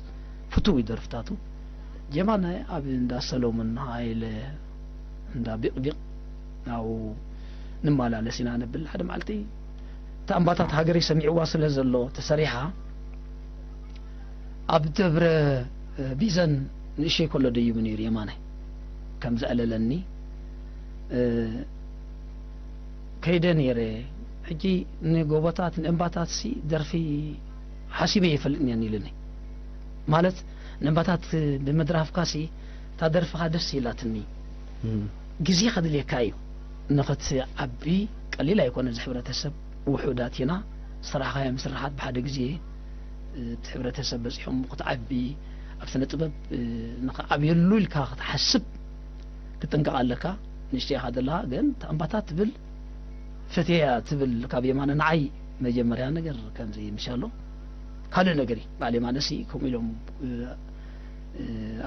ፍቱው እዩ ደርፍታቱ። የማነ ኣብ እንዳ ሰሎሞን ሃይለ፣ እንዳ ቢቕቢቕ ናብኡ ንመላለስ ኢና ንብል። ሓደ መዓልቲ እታ እምባታት ሃገረይ ሰሚዕዋ ስለ ዘሎ ተሰሪሓ፣ ኣብ ደብረ ቢዘን ንእሸይ ከሎ ደይቡ ነይሩ የማነ ከም ዘዕለለኒ። ከይደ ነይረ። ሕጂ ንጎቦታት ንእምባታት ሲ ደርፊ ሓሲበ ይፈልጥን እየን ኢሉኒ። ማለት ንእምባታት ብምድራፍካ ሲ እታ ደርፍኻ ደስ ኢላትኒ። ግዜ ከድልየካ እዩ ንኽትዓቢ። ቀሊል ኣይኮነ። እዚ ሕብረተሰብ ውሑዳት ኢና። ዝሰራሕካዮም ስራሓት ብሓደ ግዜ እቲ ሕብረተሰብ በፂሖም ክትዓቢ፣ ኣብ ስነ ጥበብ ንኽዓብየሉ ኢልካ ክትሓስብ ክትጥንቀቕ ኣለካ። ንእሽተይ ኢኻ ዘለኻ፣ ግን እታ እምባታት ትብል ፈትየያ ትብል ካብ የማነ ንዓይ መጀመርያ ነገር ከምዚ ምሻሎ ካልእ ነገር እዩ። በዓል የማነሲ ከምኡ ኢሎም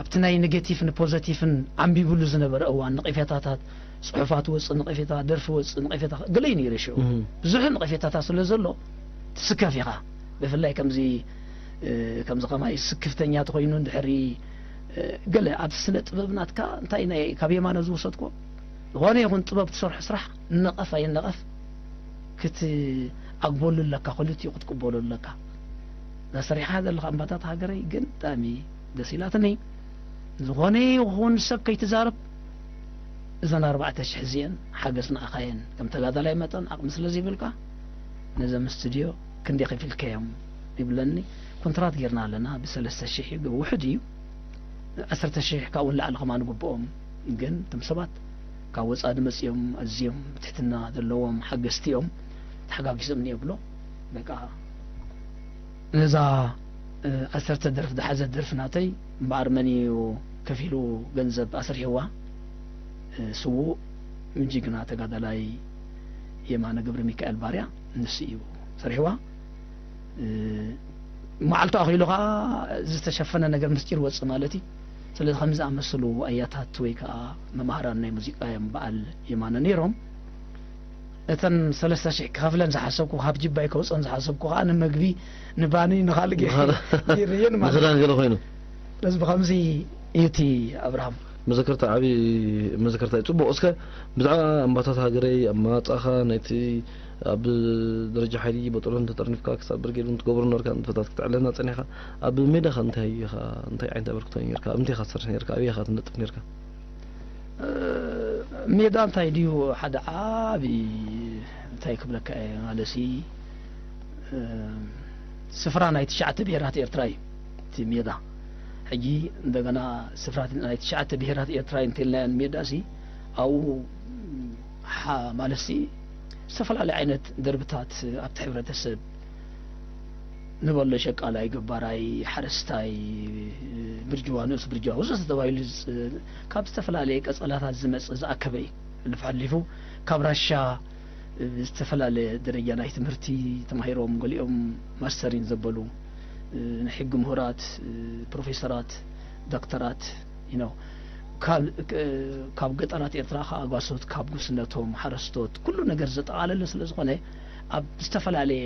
ኣብቲ ናይ ኔጌቲቭ ንፖዘቲቭን ኣንቢብሉ ዝነበረ እዋን፣ ንቐፌታታት፣ ጽሑፋት ወጽእ ንቐፌታ፣ ደርፊ ወጽእ ንቐፌታ፣ ገለ እዩ ነይሩ ሽዑ። ብዙሕ ንቐፌታታት ስለ ዘሎ ትስከፍ ኢኻ። ብፍላይ ከምዚ ከምዚ ከማይ ስክፍተኛ ተኾይኑ እንድሕሪ ገለ ኣብ ስነ ጥበብ ናትካ እንታይ ናይ ካብ የማነ ዝወሰድኮ፣ ዝኾነ ይኹን ጥበብ ትሰርሖ ስራሕ ንቐፍ ኣይነቐፍ ክትኣግበሉ ኣለካ፣ ክልቲኡ ክትቅበሉ ኣለካ። እዛ ሰሪሓ ዘለኻ እምባታት ሃገረይ ግን ብጣዕሚ ደስ ኢላትኒ። ዝኾነ ይኹን ሰብ ከይትዛረብ፣ እዘን ኣርባዕተ ሽሕ እዚአን ሓገዝ ንኣኻ እየን። ከም ተጋዳላይ መጠን ዓቕሚ ስለ ዘይብልካ፣ ነዘም ስቱድዮ ክንደይ ከፊልካዮም ይብለኒ። ኮንትራት ጌርና ኣለና፣ ብሰለስተ ሽሕ እዩ፣ ውሑድ እዩ። ዓሰርተ ሽሕ ካብኡ ንላዕሊ ከማን ግብኦም። ግን እቶም ሰባት ካብ ወጻኢ መጺኦም ኣዝዮም ብትሕትና ዘለዎም ሓገዝቲ እዮም፣ ተሓጋጊዞም እኒኦ ብሎ። በቃ ነዛ ዓሰርተ ደርፊ ዝሓዘት ደርፊ ናተይ እምበኣር መን እዩ ከፊሉ ገንዘብ ኣስሪሕዋ? ስዉእ ጅግና ተጋዳላይ የማነ ገብረ ሚካኤል ባርያ ንሱ እዩ ሰሪሕዋ። መዓልቱ ኣኺሉ ኸዓ ዝተሸፈነ ነገር ምስጢር ወጽእ ማለት እዩ። ስለዚ ከምዚ ዝኣመሰሉ ኣያታት ወይ ከዓ መማህራን ናይ ሙዚቃ እዮም በዓል የማነ ነይሮም። እተን ሰለስተ ሽሕ ክኸፍለን ዝሓሰብኩ፣ ካብ ጅባይ ከውፀን ዝሓሰብኩ ከዓ ንመግቢ፣ ንባኒ፣ ንኻልእ ገይረ እየን ማለት ንኽዳን ገለ ኮይኑ። ስለዚ ብኸምዚ እዩ እቲ ኣብርሃም። መዘከርታ ዓቢ መዘከርታ እዩ። ጽቡቕ። እስከ ብዛዕባ እምባታት ሃገረይ፣ ኣመጻጽኣኻ ናይቲ ኣብ ደረጃ ሓይሊ በጦሎን ተጠርኒፍካ ክሳብ ብርጌድ እውን ትገብሮ ነበርካ፣ ንጥፈታት ክትዕለና ጸኒሕካ። ኣብ ሜዳኻ እንታይ ኢኻ፣ እንታይ ዓይነት ኣበርክቶ ነርካ? ኣብ እንታይ ኢኻ ትሰርሕ ነርካ? ኣበይ ኢኻ ትነጥፍ ነርካ? ሜዳ እንታይ ድዩ ሓደ ዓቢ እንታይ ክብለካ እየ ማለሲ፣ ስፍራ ናይ ትሽዓተ ብሄራት ኤርትራ እዩ እቲ ሜዳ። ሕጂ እንደገና ስፍራ ናይ ትሽዓተ ብሄራት ኤርትራ እንተልናየን ሜዳ ሲ ኣብኡ ሓ-፣ ማለሲ ዝተፈላለየ ዓይነት ደርብታት ኣብቲ ሕብረተሰብ ንበሎ ሸቃላይ፣ ገባራይ፣ ሓረስታይ፣ ብርጅዋ፣ ንኡስ ብርጅዋ ወዘተ ተባሂሉ ዝጽ-፣ ካብ ዝተፈላለየ ቀጸላታት ዝመጽእ ዝኣከበ እዩ። ሕልፍ ሓሊፉ ካብ ራሻ ብዝተፈላለየ ደረጃ ናይ ትምህርቲ ተማሂሮም፣ ገሊኦም ማስተሪን ዘበሉ፣ ናይ ሕጊ ምሁራት፣ ፕሮፌሰራት፣ ዶክተራት፣ you know፣ ካብ፣ ካብ ገጠራት ኤርትራ ከኣ ጓሶት፣ ካብ ጉስነቶም፣ ሓረስቶት፣ ኩሉ ነገር ዘጠቓለለ ስለ ዝኾነ፣ ኣብ ዝተፈላለየ፣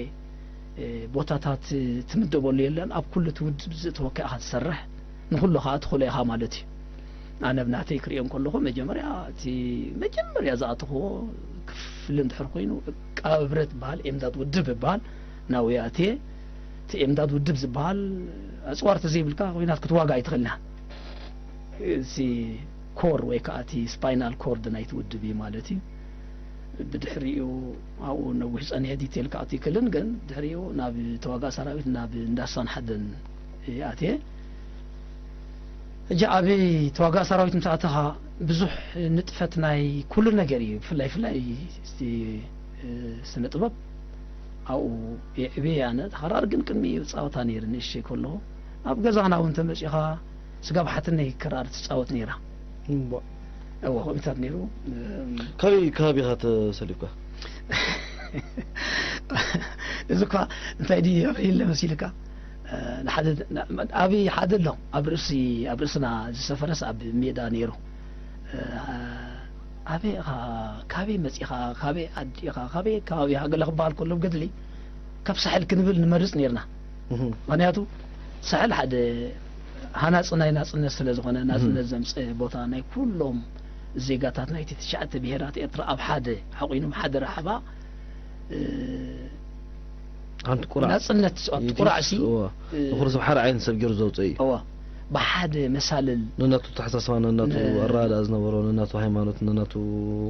እ፣ ቦታታት ትምደበሉ የለን። ኣብ ኩሉ እቲ ውድብ ዝእተወካ ኢኻ ትሰርሕ፣ ንኹሉ ከኣ ትኽእሎ ኢኻ ማለት እዩ። ኣነ ብናተይ ክርእዮ እንከለኹ፣ መጀመርያ፣ እቲ መጀመርያ ዝኣተኽዎ ክፍሊ እንድሕር ኮይኑ፣ ዕቃብ ህብረት ይበሃል፣ ኤምዳድ ውድብ ይበሃል፣ ናብኡ እየ ኣትየ። እቲ ኤምዳድ ውድብ ዝበሃል፣ ኣጽዋር ተዘይብልካ፣ ኲናት ክትዋጋእ ኣይትኽእልን ኢኻ። እዚ ኮር ወይ ከዓ እቲ ስፓይናል ኮርድ ናይቲ ውድብ እዩ ማለት እዩ። ብድሕሪኡ ኣብኡ ነዊሕ ጸኒሐ ዲቴል ክኣቱ ይክእልን፣ ግን ድሕሪኡ ናብ ተዋጋእ ሰራዊት ናብ እንዳሳን ሓደን እየ ኣትየ። ሕጂ ኣብ ተዋጋእ ሰራዊት ምስ ኣተኻ ብዙሕ ንጥፈት ናይ ኩሉ ነገር እዩ። ብፍላይ፣ ብፍላይ እቲ፣ እ፣ ስነ ጥበብ ኣብኡ የዕብየ። ኣነ ተኸራር ግን ቅድሚ እዩ ጻወታ ነይሩ ንእሽተይ ከለኹ። ኣብ ገዛና እውን ተመጺኻ ስጋብ ሓትነይ ክራር ትጻወት ነይራ። እምቧ። እወ፣ ከምኡታት ነይሩ። እም፣ ካበይ ከባቢ ኢኻ ተሰሊፍካ? እዚ እኳ እንታይ ድዩ የብርሂለ መሲልካ? እ፣ ንሓደ፣ ን-፣ ኣብ ሓደ ኣሎ፣ ኣብ ርእሲ፣ ኣብ ርእስና ዝሰፈረስ ኣብ ሜዳ ነይሩ። ኣበይ ኢኻ፣ ካበይ መጺኻ፣ ካበይ ዓዲ ኢኻ፣ ካበይ ከባቢ ኢኻ ገለ ክበሃል ከሎ፣ ገድሊ ካብ ሳሕል ክንብል ንመርጽ ነርና። ምኽንያቱ ሳሕል ሓደ ሃናጺ ናይ ናጽነት ስለ ዝኾነ፣ ናጽነት ዘምጸ ቦታ፣ ናይ ኩሎም ዜጋታት ናይቲ ትሽዓተ ብሄራት ኤርትራ ኣብ ሓደ ሓቑኖም፣ ሓደ ራሕባ ሓንቲ ቁራዕ ናጽነት ቁራዕሲ ንኹሉ ሰብ ሓደ ዓይነት ሰብ ገይሩ ዘውፅእ እዩ። ብሓደ መሳልል ነናቱ ተሓሳስባ፣ ነናቱ ኣረዳድኣ ዝነበሮ፣ ነናቱ ሃይማኖት፣ ነናቱ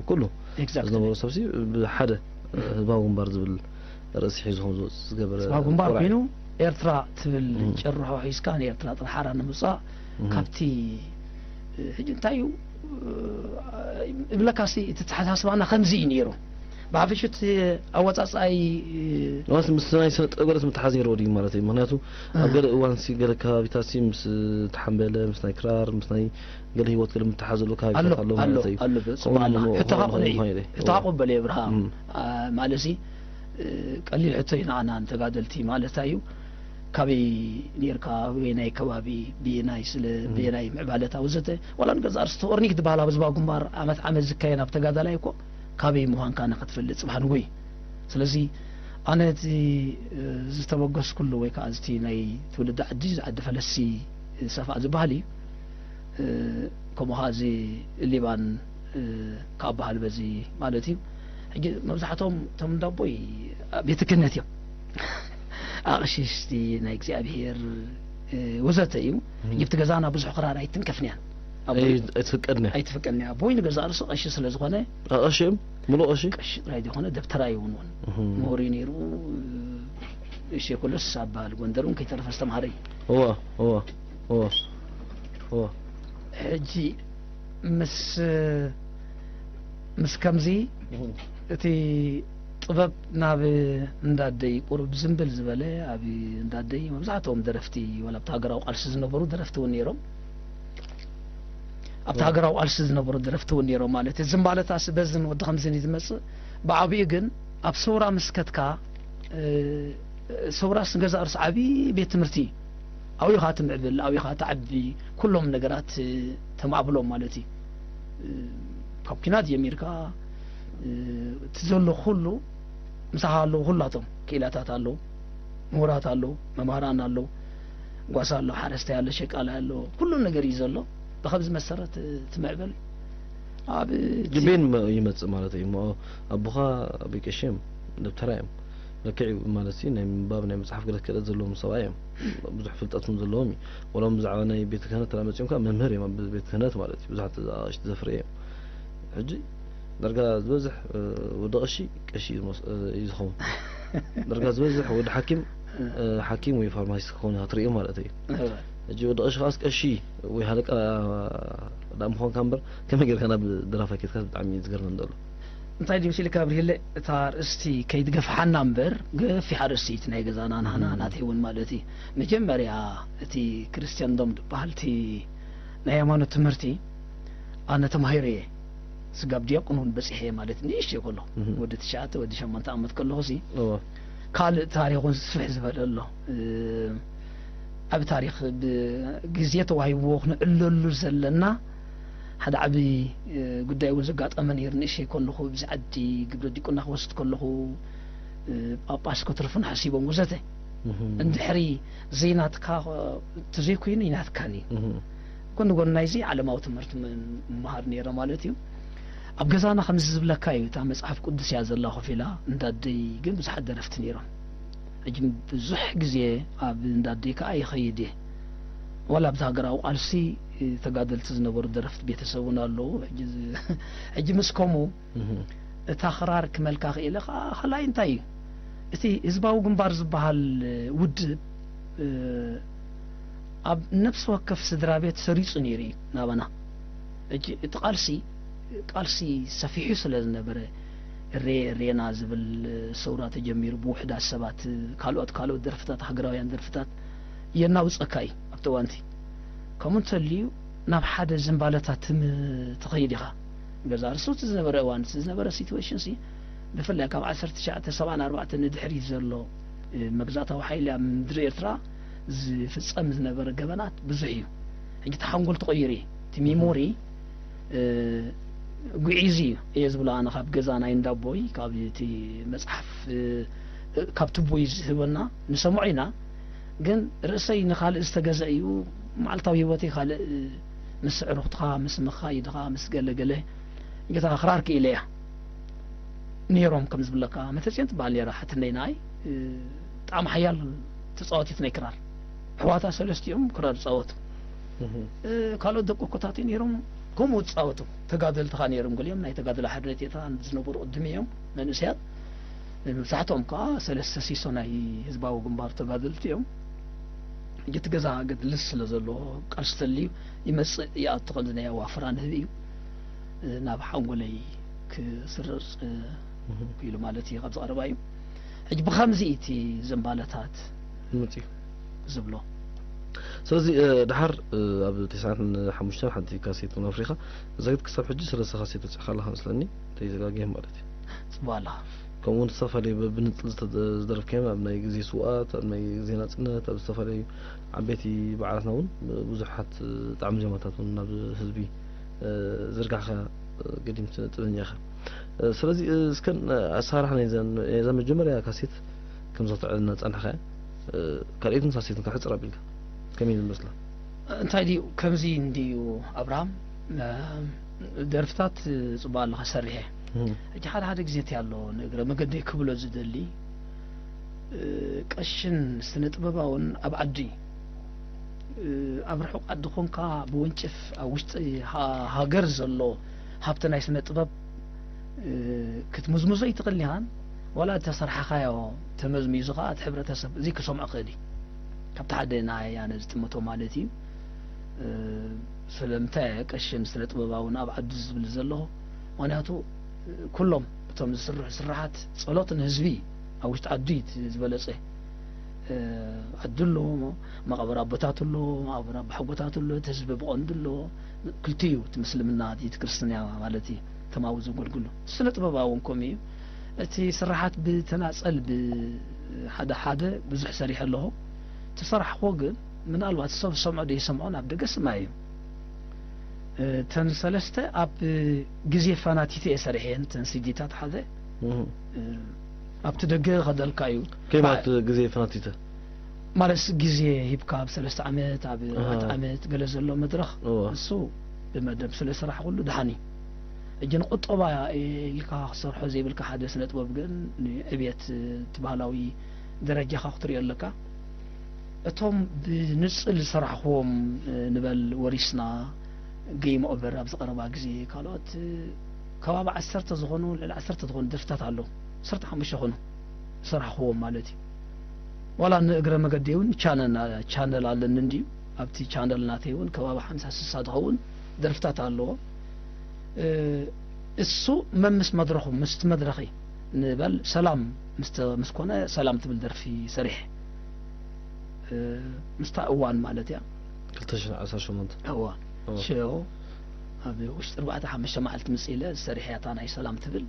ኩሉ ዝነበሮ ሰብሲ ብሓደ ህዝባዊ ግንባር ዝብል ርእሲ ሒዙ ከም ዝወፅእ ዝገበረ ህዝባዊ ግንባር ኮይኑ ኤርትራ ትብል ጭርሖ ሒዝካ ንኤርትራ ጥራሕ ሓራ ንምውፃእ ካብቲ ሕጂ እንታይ እዩ እብለካሲ እቲ ተሓሳስባና ከምዚ እዩ ነይሩ። ብሓፈሽቲ ኣወፃፅኣይ ዋንስ ምስ ናይ ስነ ጥበብ ገለስ ምትሓዝ ነይርዎ ድዩ ማለት እዩ? ምክንያቱ ኣብ ገለ እዋን ሲ ገለ ከባቢታት ሲ ምስ ተሓምበለ ምስ ናይ ክራር ምስ ናይ ገለ ህይወት ገለ ምትሓዝ ዘሎ ከባቢታት ኣሎ ማለት እዩ። ኣሎ ጽባና ሕቶኻ ቁነ እዩ። ሕቶኻ ቁበል እየ ብርሃም ማለት ሲ ቀሊል ሕቶ እዩ ንዓና ንተጋደልቲ ማለት እዩ። ካበይ ኔርካ፣ ኣበየናይ ከባቢ፣ ብየናይ ስለ፣ ብየናይ ምዕባለታ ወዘተ። ዋላ ንገዛ ርእሲ ተኦርኒክ ዝበሃል ኣብ ህዝባዊ ግንባር ዓመት ዓመት ዝካየድ ኣብ ተጋዳላይ እኮ ካበይ ምዃንካ ንኽትፈልጥ ጽባሕ ንጉይ። ስለዚ ኣነ እቲ ዝተበገስኩሉ ወይ ከዓ እቲ ናይ ትውልዲ ዓዲ፣ እዚ ዓዲ ፈለሲ ሰፍኣ ዝበሃል እዩ። ከምኡ ከዓ እዚ ሊባን ካብ በሃል በዚ ማለት እዩ። ሕጂ መብዛሕቶም እቶም እንዳቦይ ቤተ ክህነት እዮም። ኣቕሽሽቲ ናይ እግዚኣብሔር ወዘተ እዩ። ሕጂ ኣብቲ ገዛና ብዙሕ ክራር ኣይትንከፍንያን። ኣቦይ ኣይትፍቀድን እያ። ኣይትፍቀድን እያ። ኣቦይ ንገዛ ርእሱ ቀሺ ስለ ዝኾነ ኣቐሺ እዮም። ሙሉ ቀሺ? ቀሺ ጥራይ ዘይኮነ ደብተራ ይውን እውን ምሁር እዩ ነይሩ። እሺ ኮለስ ኣብ በሃል ጎንደር እውን ከይተረፈ ዝተምሃረ እዩ። እወ እወ እወ እወ። ሕጂ ምስ ምስ ከምዚ እቲ ጥበብ ናብ እንዳደይ ቁሩብ ዝንብል ዝበለ ኣብ እንዳደይ መብዛሕትኦም ደረፍቲ ወላ ኣብቲ ሃገራዊ ቃልሲ ዝነበሩ ደረፍቲ እውን ነይሮም። ኣብቲ ሃገራዊ ቃልሲ ዝነበሩ ደረፍቲ እውን ነይሮም ማለት እዩ። ዝምባለታሲ በዝን ወዲ ከምዝን እዩ ዝመጽእ። ብዓቢኡ ግን ኣብ ሰውራ ምስ ከትካ ሰውራስ ንገዛእ ርእሱ ዓቢ ቤት ትምህርቲ እዩ። ኣብኡ ኢኻ ትምዕብል፣ ኣብኡ ኢኻ ትዓቢ፣ ኩሎም ነገራት ተማዕብሎም ማለት እዩ። ካብ ኲናት ጀሚርካ እቲ ዘሎ ኩሉ ምሳኻ ኣለዉ፣ ኩላቶም ክኢላታት ኣለዉ፣ ምሁራት ኣለዉ፣ መማህራን ኣለዉ፣ ጓሳ ኣሎ፣ ሓረስታይ ኣሎ፣ ሸቃላይ ኣሎ፣ ኩሉ ነገር እዩ ዘሎ። ብኸምዚ መሰረት ትምዕብል ኣብ እቲ ጅቤን መ- ይመጽእ ማለት እዩ እሞ ኣቦኻ ኣቦይ ቀሺ እዮም ደብተራ እዮም ለክዕ ማለት እዩ ናይ ምንባብ ናይ መጽሓፍ ገለ ክእለት ዘለዎም ሰብኣይ እዮም ብዙሕ ፍልጠት እውን ዘለዎም እዩ ወሎም ብዛዕባ ናይ ቤተ ክህነት ተላ መጺኦም ከዓ መምህር እዮም ኣብ ቤተ ክህነት ማለት እዩ ብዙሓት ኣቕሽቲ ዘፍርየ እዮም ሕጂ ዳርጋ ዝበዝሕ ወዲ ቀሺ ቀሺ እዩ ዝመስ- እዩ ዝኸውን ዳርጋ ዝበዝሕ ወዲ ሓኪም ሓኪም ወይ ፋርማሲስት ክኸውን ኢኻ ትርእዮ ማለት እዩ ሕጂ ወዲ ቀሺ ከዓስ ቀሺ ወይ ሃለቃ ዳ ምዃንካ እምበር ከመይ ጌርካ ናብ ድራፋ ኬድካ ብጣዕሚ እዩ ዝገርመን ዘሎ እንታይ ድዩ ሲልካ ብርሂለ እታ ርእስቲ ከይትገፍሓና እምበር ገፊሕ ኣርእስቲ እቲ ናይ ገዛና ናህና ናተይ እውን ማለት እዩ መጀመርያ እቲ ክርስትያንዶም ዝበሃል እቲ ናይ ሃይማኖት ትምህርቲ ኣነ ተማሂረ እየ ስጋብ ዲያቆን እውን በፂሐ እየ ማለት ንእሽተይ ከሎ ወዲ ትሽዓተ ወዲ ሸሞንተ ዓመት ከለኹ ሲ ካልእ ታሪኽ እውን ስፍሕ ዝበለ ኣሎ ዓቢ ታሪኽ ብግዜ ተዋሂብዎ ክንዕለሉ ዘለና ሓደ ዓቢ ጉዳይ እውን ዘጋጠመ ነይሩ ንእሽተይ ከለኹ ብዚ ዓዲ ግብረ ዲቁና ክወስድ ከለኹ ጳጳስ ክትርፉን ሓሲቦም ወዘተ እንድሕሪ ዘይናትካ ተዘይኮይኑ ይናትካን እዩ ጎን ጎን ናይዚ ዓለማዊ ትምህርቲ ምምሃር ነይረ ማለት እዩ ኣብ ገዛና ከምዚ ዝብለካ እዩ እታ መፅሓፍ ቅዱስ እያ ዘላ ኮፍ ኢላ እንዳደይ ግን ብዙሓት ደረፍቲ ነይሮም ሕጂ ብዙሕ ግዜ ኣብ እንዳደይ ከዓ ይኸይድ እየ ዋላ ኣብዚ ሃገራዊ ቃልሲ ተጋደልቲ ዝነበሩ ደረፍቲ ቤተሰብ እውን ኣለዉ ሕጂ ምስ ከምኡ እታ ክራር ክመልካ ክኢለ ከዓ ካልኣይ እንታይ እዩ እቲ ህዝባዊ ግንባር ዝበሃል ውድብ ኣብ ነፍሲ ወከፍ ስድራ ቤት ሰሪጹ ነይሩ እዩ ናባና። ሕጂ እቲ ቃልሲ ቃልሲ ሰፊሑ ስለ ዝነበረ እሬ እሬና ዝብል ሰውራ ተጀሚሩ ብውሕዳት ሰባት ካልኦት ካልኦት ደርፍታት ሃገራውያን ደርፍታት የናውፀካ እዩ ኣብቲ እዋንቲ ከምኡ እንተልዩ ናብ ሓደ ዝንባለታት ትም- ትኸይድ ኢኻ ገዛ ርእሱ እቲ ዝነበረ እዋን እቲ ዝነበረ ሲትዌሽን ሲ ብፍላይ ካብ ዓሰርተ ትሽዓተ ሰብዓን ኣርባዕተን ንድሕሪት ዘሎ መግዛእታዊ ሓይሊ ኣብ ምድሪ ኤርትራ ዝፍጸም ዝነበረ ገበናት ብዙሕ እዩ ሕጂ እቲ ሓንጎል ተቐይሩ እዩ እቲ ሜሞሪ እ፣ ጉዒዙ እዩ እየ ዝብሎ ኣነ። ካብ ገዛ ናይ እንዳቦይ፣ ካብ እቲ መጽሓፍ፣ እ፣ ካብ ትቡይ ዝህበና ንሰምዖ ኢና። ግን ርእሰይ ንኻልእ ዝተገዘ እዩ። መዓልታዊ ህይወተይ ካልእ፣ እ፣ ምስ ኣዕሩኽትኻ፣ ምስ መኻይድኻ፣ ምስ ገለ ገለ፣ ጌታ ክራር ክኢለ እያ። ነይሮም ከም ዝብለካ፣ መተጽዮን ትበሃል ነይራ ሓትነይ ንኣይ፣ እ፣ ብጣዕሚ ሓያል ተጻዋቲት ናይ ክራር። ኣሕዋታ ሰለስቲኦም ክራር ይጻወቱ። እህ። እ፣ ካልኦት ደቂ ኣኮታተይ ነይሮም ከምኡ ዝጻወቱ። ተጋደልቲ ኸኣ ነይሮም፣ ገሊኦም ናይ ተጋድሎ ሓድነት ኤርትራ ዝነበሩ ቅድም እዮም፣ መንእሰያት። መብዛሕትኦም ከኣ ሰለስተ ሲሶ ናይ ህዝባዊ ግንባር ተጋደልቲ እዮም። ሕጂ እቲ ገዛ ገድልስ ስለ ዘሎ፣ ቃልሲ ተልዩ ይመጽእ ይኣቱ ከም ዝነበረ ዋፍራ ንህቢ እዩ። እ፣ ናብ ሓንጎለይ ክስርጽ፣ እ፣ እህ። ኢሉ ማለት እዩ፣ ካብዚ ቀረባ እዩ። ሕጂ ብኸምዚ እቲ ዘንባለታት መጺኡ። ዝብሎ። ስለዚ፣ እ፣ ድሓር፣ እ፣ ኣብ ተስዓን ሓሙሽተን ሓንቲ ካሴት እውን ኣፍሪኻ፣ እዛ ግን ክሳብ ሕጂ ሰለስተ ካሴት ወጺእካ ኣለኻ መስለኒ፣ እንተይዘጋግየ ማለት እዩ። ጽቡቕ ኣለኻ። ከምኡ እውን ዝተፈላለዩ ብ-፣ ብንጽል ዝተ-፣ ዝደረፍካዮም ኣብ ናይ ግዜ ስውኣት፣ ኣብ ናይ ግዜ ናጽነት፣ ኣብ ዝተፈላለዩ ዓበይቲ በዓላትና እውን ብዙሓት፣ እ፣ ጣዕሚ ዜማታት እውን ናብ ህዝቢ፣ እ፣ ዝርጋሕካ፣ እ፣ ገዲም ስነ ጥበበኛ ኢኻ። እ፣ ስለዚ፣ እ፣ እስከ፣ እ፣ ኣሰራርሓ ናይ ዘን-፣ ናይ ዘን መጀመርያ ካሴት ከምዛ ተዕልና ጸንሕኻ፣ እ፣ ካልኦትን ሳሴትን ከሕጽር ኣቢልካ ከመይ ዝመስላ? እንታይ ድዩ ከምዚ እንድዩ ኣብርሃም፣ እ፣ ደርፍታት ጽቡቕ ኣለኻ ሰሪሐ። እም። ሕጂ ሓደ ሓደ ግዜ እቲ ኣሎ ንእግረ መገደይ ክብሎ ዝደሊ፣ እ፣ ቀሽን ስነ ጥበባውን ኣብ ዓዲ፣ እ፣ ኣብ ርሑቕ ዓዲ ኾንካ ብወንጭፍ ኣብ ውሽጢ ሃ-፣ ሃገር ዘሎ ሃብቲ ናይ ስነ ጥበብ፣ እ፣ ክትምዝምዞ ይትኽእል ኢኻን፣ ዋላ እተሰርሓኻዮ ተመዝሚዙ ኸኣ እቲ ሕብረተሰብ እዚ ክሰምዖ ክእል እዩ። ካብቲ ሓደ ናይ ኣነ ዝጥምቶ ማለት እዩ። እ፣ ስለምንታይ ቀሽን ስነ ጥበባውን ኣብ ዓዲ ዝብል ዘለኹ? ምኽንያቱ፣ እ፣ ኩሎም እቶም ዝስርሑ ስራሓት ጸሎት ንህዝቢ ኣብ ውሽጢ ዓዲ እዩ እቲ ዝበለጸ። እ፣ ዓዲ ኣሎ፣ መቓብር ኣቦታት ኣሎ፣ መቓብር ኣቦሓጎታት ኣሎ፣ እቲ ህዝቢ ብቐንዱ ኣሎ። ክልቲኡ እቲ ምስልምና፣ እቲ ክርስትና ማለት እዩ፣ እቶም ኣብኡ ዘገልግሉ። ስነ ጥበባዊ እውን ከምኡ እዩ። እቲ ስራሓት ብተናጸል ብሓደ ሓደ ብዙሕ ሰሪሐ ኣለኹ። እቲ ሰራሕክዎ ግን ምናልባት ሰብ ዝሰምዖ ዶ ይሰምዖ ናብ ደገ ስማይ እዩ። እተን ሰለስተ ኣብ ግዜ ፈናቲተ እየ ሰሪሐን፣ እተን ሲዲታት ሓደ። እህ። እ፣ ኣብቲ ደገ ከደልካ እዩ። ከይ ማለት ግዜ ፈናቲተ? ማለት ግዜ ሂብካ ኣብ ሰለስተ ዓመት፣ ኣብ ኣሃ። ኣርባዕተ ዓመት ገለ ዘሎ መድረኽ፣ እዋ። እሱ ብመደብ ስለ ስራሕ ኩሉ ደሓን እዩ። ሕጂ ንቁጠባ ኢልካ ክሰርሖ ዘይብልካ ሓደ ስነ ጥበብ ግን ንዕብየት እቲ ባህላዊ ደረጃኻ ክትሪኦ ኣለካ። እቶም ብንጽል ዝሰራሕክዎም፣ እ፣ ንበል ወሪስና፣ ጌም ኦቨር ኣብዚ ቀረባ ግዜ፣ ካልኦት፣ እ፣ ከባቢ ዓሰርተ ዝኾኑ፣ ልዕሊ ዓሰርተ ዝኾኑ ደርፍታት ኣለዉ። ዓሰርተ ሓሙሽተ ዝኾኑ ዝሰራሕክዎም ማለት እዩ። ዋላ ንእግረ መገዲ እውን ቻነል፣ ቻነል ኣለኒ እንድዩ። ኣብቲ ቻነል ናተይ እውን ከባቢ ሓምሳ ስሳ ዝኸውን ደርፍታት ኣለዎ። እ፣ እሱ መምስ መድረኹ፣ ምስቲ መድረኺ ንበል ሰላም ምስ ተ-፣ ምስ ኮነ ሰላም ትብል ደርፊ ሰሪሐ። እ፣ ምስታ እዋን ማለት እያ። ክልተ ሽሕን ዓሰርተ ሸሞንተ። እዋ። እዋ። ሸዮ ኣብ ውሽጢ ኣርባዕተ ሓሙሽተ መዓልቲ ምስ ኢለ ዝሰሪሐ እያ እታ ናይ ሰላም ትብል።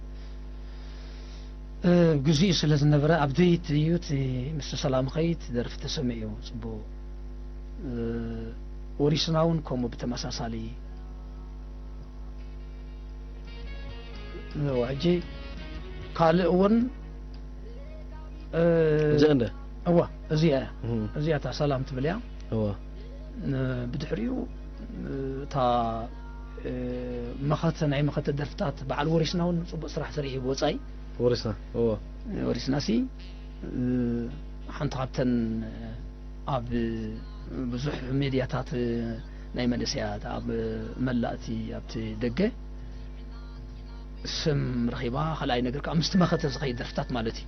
እ፣ ግዜኡ ስለ ዝነበረ ኣብደይት እዩ እቲ ምስ ሰላም ኸይት ደርፊ ተሰሚዑ ጽቡቕ። እ፣ ወሪስና እውን ከምኡ ብተመሳሳሊ። እዋ፣ ሕጂ ካልእ እውን፣ እ፣ እዚኣ እንደ? እዋ፣ እዚኣ እያ። እህ። እዚኣ እታ ሰላም ትብል እያ። እዋ። ን-፣ ብድሕሪኡ፣ እ፣ እታ፣ እ፣ መኸተ፣ ናይ መኸተ ደርፍታት በዓል ወሪስና እውን ጽቡቕ ስራሕ ሰሪሑ ብወጻኢ። ወሪስና፣ እዋ። ወሪስና ሲ፣ እ፣ ሓንቲ ካብተን ኣብ ብዙሕ ሜድያታት ናይ መንእሰያት ኣብ መላእቲ ኣብቲ ደገ ስም ረኺባ፣ ካልኣይ ነገር ከኣ ምስቲ መኸተ ዝኸይድ ደርፍታት ማለት እዩ።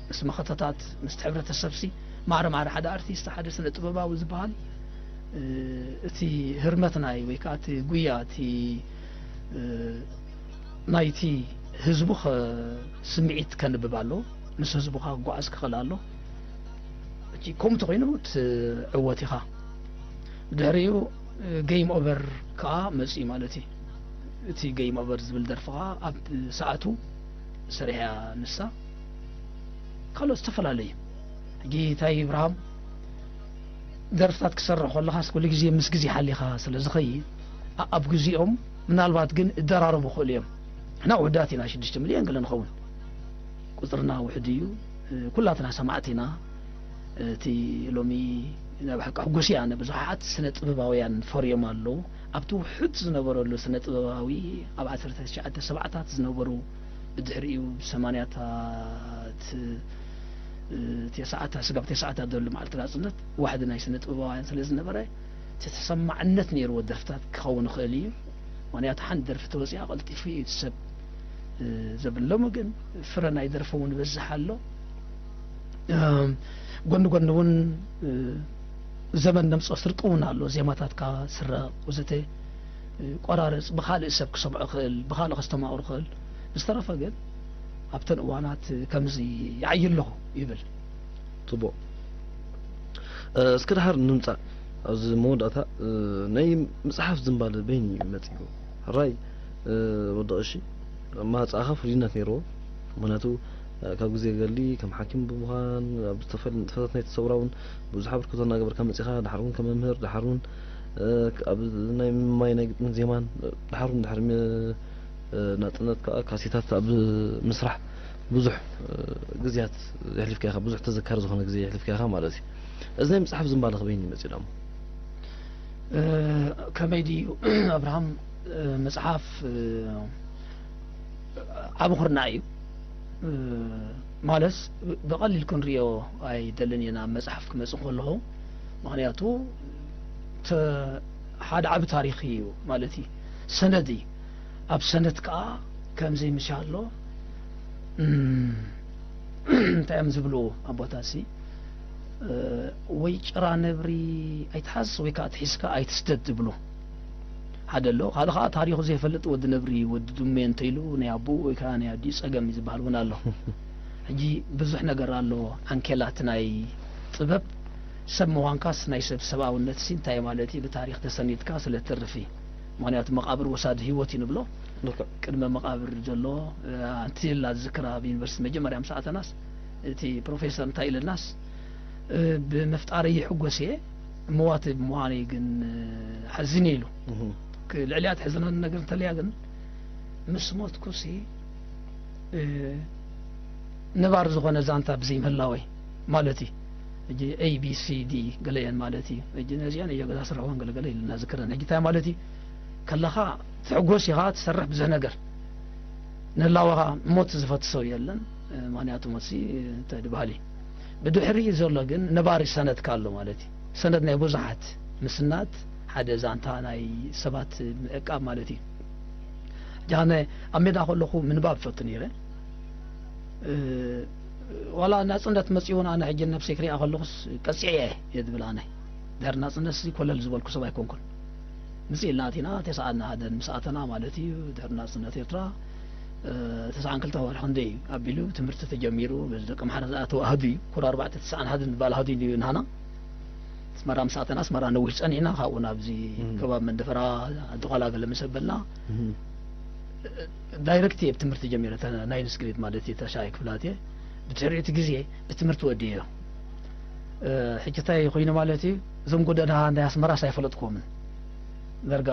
ምስ መኸተታት፣ ምስቲ ሕብረተሰብሲ ማዕረ ማዕረ ሓደ ኣርቲስት፣ ሓደ ስነ ጥበባዊ ዝበሃል፣ እ፣ እቲ ህርመት ናይ ወይ ከኣ እቲ ጉያ፣ እቲ፣ እ፣ ናይቲ ህዝቡ ኸ-፣ ስምዒት ከንብብ ኣሎ፣ ምስ ህዝቡ ክጓዓዝ ክኽእል ኣሎ። ሕጂ ከምኡ ተኾይኑ እቲ ዕወት ኢኻ። ድሕሪኡ ጌም ኦቨር ከኣ መጺኡ ማለት እዩ። እቲ ጌም ኦቨር ዝብል ደርፊ ከኣ ኣብ ሰዓቱ ሰሪሐያ ንሳ። ካልኦት ዝተፈላለዩ። ሕጂ እንታይ ይብርሃም፣ ደርፍታት ክሰርሕ ከለኻስ ኩሉ ግዜ ምስ ግዜ ሓሊኻ ስለ ዝኸይድ፣ ኣ-፣ ኣብ ግዜኦም ምናልባት ግን እደራረቡ ክእሉ እዮም። ንሕና ውሑዳት ኢና፣ ሽዱሽተ ሚልዮን ገለ ንኸውን። ቁፅርና ውሕድ እዩ። ኩላትና ሰማዕቲ ኢና። እቲ ሎሚ ናይ ብሓቂ ሕጉስ እየ ኣነ። ብዙሓት ስነ ጥበባውያን ፈርዮም ኣለዉ። ኣብቲ ውሑድ ዝነበረሉ ስነ ጥበባዊ ኣብ ዓሰርተ ትሽዓተ ሰብዓታት ዝነበሩ፣ ብድሕሪኡ ብሰማንያታት፣ ተስዓታት፣ ስጋብ ተስዓታት ዘሎ መዓልቲ ናጽነት ዋሕዲ ናይ ስነ ጥበባውያን ስለ ዝነበረ፣ እቲ ተሰማዕነት ነይርዎ ደርፍታት ክኸውን ይኽእል እዩ። ምኽንያቱ ሓንቲ ደርፊ ተወፂኣ ቀልጢፉ እዩ እቲ ሰብ፣ እ፣ ዘብል። ሎሚ ግን ፍረ ናይ ደርፊ እውን ይበዝሕ ኣሎ። እም፣ ጎኒ ጎኒ እውን፣ እ፣ ዘመን ነምፅኦ ስርቂ እውን ኣሎ። ዜማታትካ ስረቕ ወዘተ፣ እ፣ ቆራርፅ፣ ብኻልእ ሰብ ክሰምዖ ይኽእል፣ ብኻልእ ከስተማቕሮ ይኽእል። ብዝተረፈ ግን ኣብተን እዋናት ከምዚ ይዓዪ ኣለኹ ይብል። ጽቡቕ። እ፣ እስኪ ድሓር ንምጻእ ኣብዚ መወዳእታ፣ እ፣ ናይ መጽሓፍ ዝንባለ በይን እዩ መጺኡ። ሕራይ፣ እ፣ ወዲ ቀሺ፣ ማህጻእኻ ፍሉይነት ነይርዎ። ምኽንያቱ፣ እ፣ ካብ ግዜ ገሊ ከም ሓኪም ብምዃን ኣብ ዝተፈላለዩ ንጥፈታት ናይቲ ሰውራ እውን ብዙሕ ኣበርክቶ እናገበርካ መጺኻ። ድሓር እውን ከም መምህር፣ ድሓር እውን፣ እ፣ ኣብ ናይ ምማይ ናይ ግጥምን ዜማን፣ እ፣ ድሓር እውን ድሕሪ ም-፣ እ፣ ናጽነት ከኣ ካሴታት ኣብ ምስራሕ ብዙሕ፣ እ፣ ግዜያት የሕሊፍካ ኢኻ፣ ብዙሕ ተዘካሪ ዝኾነ ግዜ የሕሊፍካ ኢኻ ማለት እዩ። እዚ ናይ ምጽሓፍ ዝንባለኸ በይን እዩ መጺኡ ደሞ? እ፣ ከመይ ድዩ ኣብርሃም፣ እ፣ መጽሓፍ፣ እ፣ ዓቢ ኩርናዕ እዩ። እ፣ ማለት ብቐሊል ክንሪኦ ኣይደልን ኢና መጽሓፍ ክመጽእ ከለኹ። ምኽንያቱ ተ-፣ ሓደ ዓቢ ታሪኽ እዩ ማለት እዩ። ሰነድ እዩ። ኣብ ሰነድ ከኣ ከምዚ ምሽ ኣሎ፣ እም፣ እንታይ እዮም ዝብሉ ኣቦታትሲ? እ፣ ወይ ጭራ ነብሪ ኣይትሓዝ ወይ ከኣ ትሒዝካ ኣይትስደድ ዝብሉ። ሓደ ኣሎ። ካልእ ከኣ ታሪኹ ዘይፈልጥ ወዲ ነብሪ፣ ወዲ ዱሜ እንተኢሉ ናይ ኣቦኡ ወይ ከኣ ናይ ኣዲኡ ጸገም እዩ ዝበሃል እውን ኣሎ። ሕጂ ብዙሕ ነገር ኣሎ። ዓንኬላት ናይ ጥበብ፣ ሰብ ምዃንካስ ናይ ሰብ ሰብኣውነትሲ እንታይ ማለት እዩ? ብታሪኽ ተሰኒድካ ስለ ትርፊ። ምኽንያቱ መቓብር ወሳዲ ህይወት እዩ ንብሎ። ልክዕ። ቅድመ መቓብር ዘሎ፣ እ፣ ኣንቲ ኢላ ዝዝክራ ኣብ ዩኒቨርሲቲ መጀመርያ ምስ ኣተናስ፣ እቲ ፕሮፌሰር እንታይ ኢልናስ፣ እ፣ "ብምፍጣረይ ይሕጎስ እየ፣ መዋቲ ብምዃነይ ግን፣ እ፣ ሓዚነ" ኢሉ። እህ። ክ-፣ ልዕሊኣ ትሕዝነኒ ነገር እንተልያ ግን፣ ምስ ሞትኩሲ፣ እ፣ ነባሪ ዝኾነ ዛንታ ብዘይምህላወይ ማለት እዩ። ሕጂ ኤ ቢ ሲ ዲ ገለ እየን ማለት እዩ። ሕጂ ነዚኣን እዮ ገዛ ስርሕወን ገለገለ ኢልና ዝክረን። ሕጂ እንታይ ማለት እዩ? ከለኻ ትሕጎስ ኢኻ፣ ትሰርሕ ብዙሕ ነገር። ንህላወኻ ሞት ዝፈቲ ሰብ የለን። እ፣ ምኽንያቱ ሞትሲ፣ እ፣ እንታይ ድበሃል እዩ። ብድሕሪ ዘሎ ግን ነባሪ ሰነድካ ኣሎ ማለት እዩ። ሰነድ ናይ ብዙሓት ምስናድ፣ ሓደ ዛንታ ናይ ሰባት ምዕቃብ ማለት እዩ። ሕጂ ኣነ ኣብ ሜዳ ከለኹ ምንባብ ፈቱ ነይረ። እ፣ ዋላ ናጽነት መጺኡ እውን ኣነ ሕጂ ነብሰይ ክሪኣ ከለኹስ ቀጺዐ እየ ዝብል ኣነ። ድሕሪ ናጽነትሲ ኮለል ዝበልኩ ሰብ ኣይኮንኩን። ምጽእ ኢልና ኣቲና፣ ተስዓን ሓደን ምስ ኣተና ማለት እዩ፣ ድሕሪ ናጽነት ኤርትራ፣ እ፣ ተስዓን ክልተ ወርሒ ክንደይ ኣቢሉ ትምህርቲ ተጀሚሩ፣ በዚ ደቂ ኣምሓራ ዝኣተወ ኣሃዱ እዩ። ኩራ ኣርባዕተ ተስዓን ሓደን ዝበሃል ኣሃዱ እዩ ናህና። ኣስመራ ምስ ኣተና፣ ኣስመራ ነዊሕ ጸኒሕና፣ ካብኡ ናብዚ እም። ከባቢ መንደፈራ፣ ዓዲ ዃላ ገለ ምስ ኣበልና፣ እም። ዳይሬክት እየ ብትምህርቲ ጀሚረ፣ እታ ናይንስ ግሬድ ማለት እዩ፣ እታ ሻይ ክፍላት እየ። ብድሕሪ እቲ ግዜ ብትምህርቲ ወዲእዮ። እ፣ ሕጂ እንታይ ኮይኑ ማለት እዩ፣ እዞም ጎደና ናይ ኣስመራስ ኣይፈለጥኩዎምን። ዳርጋ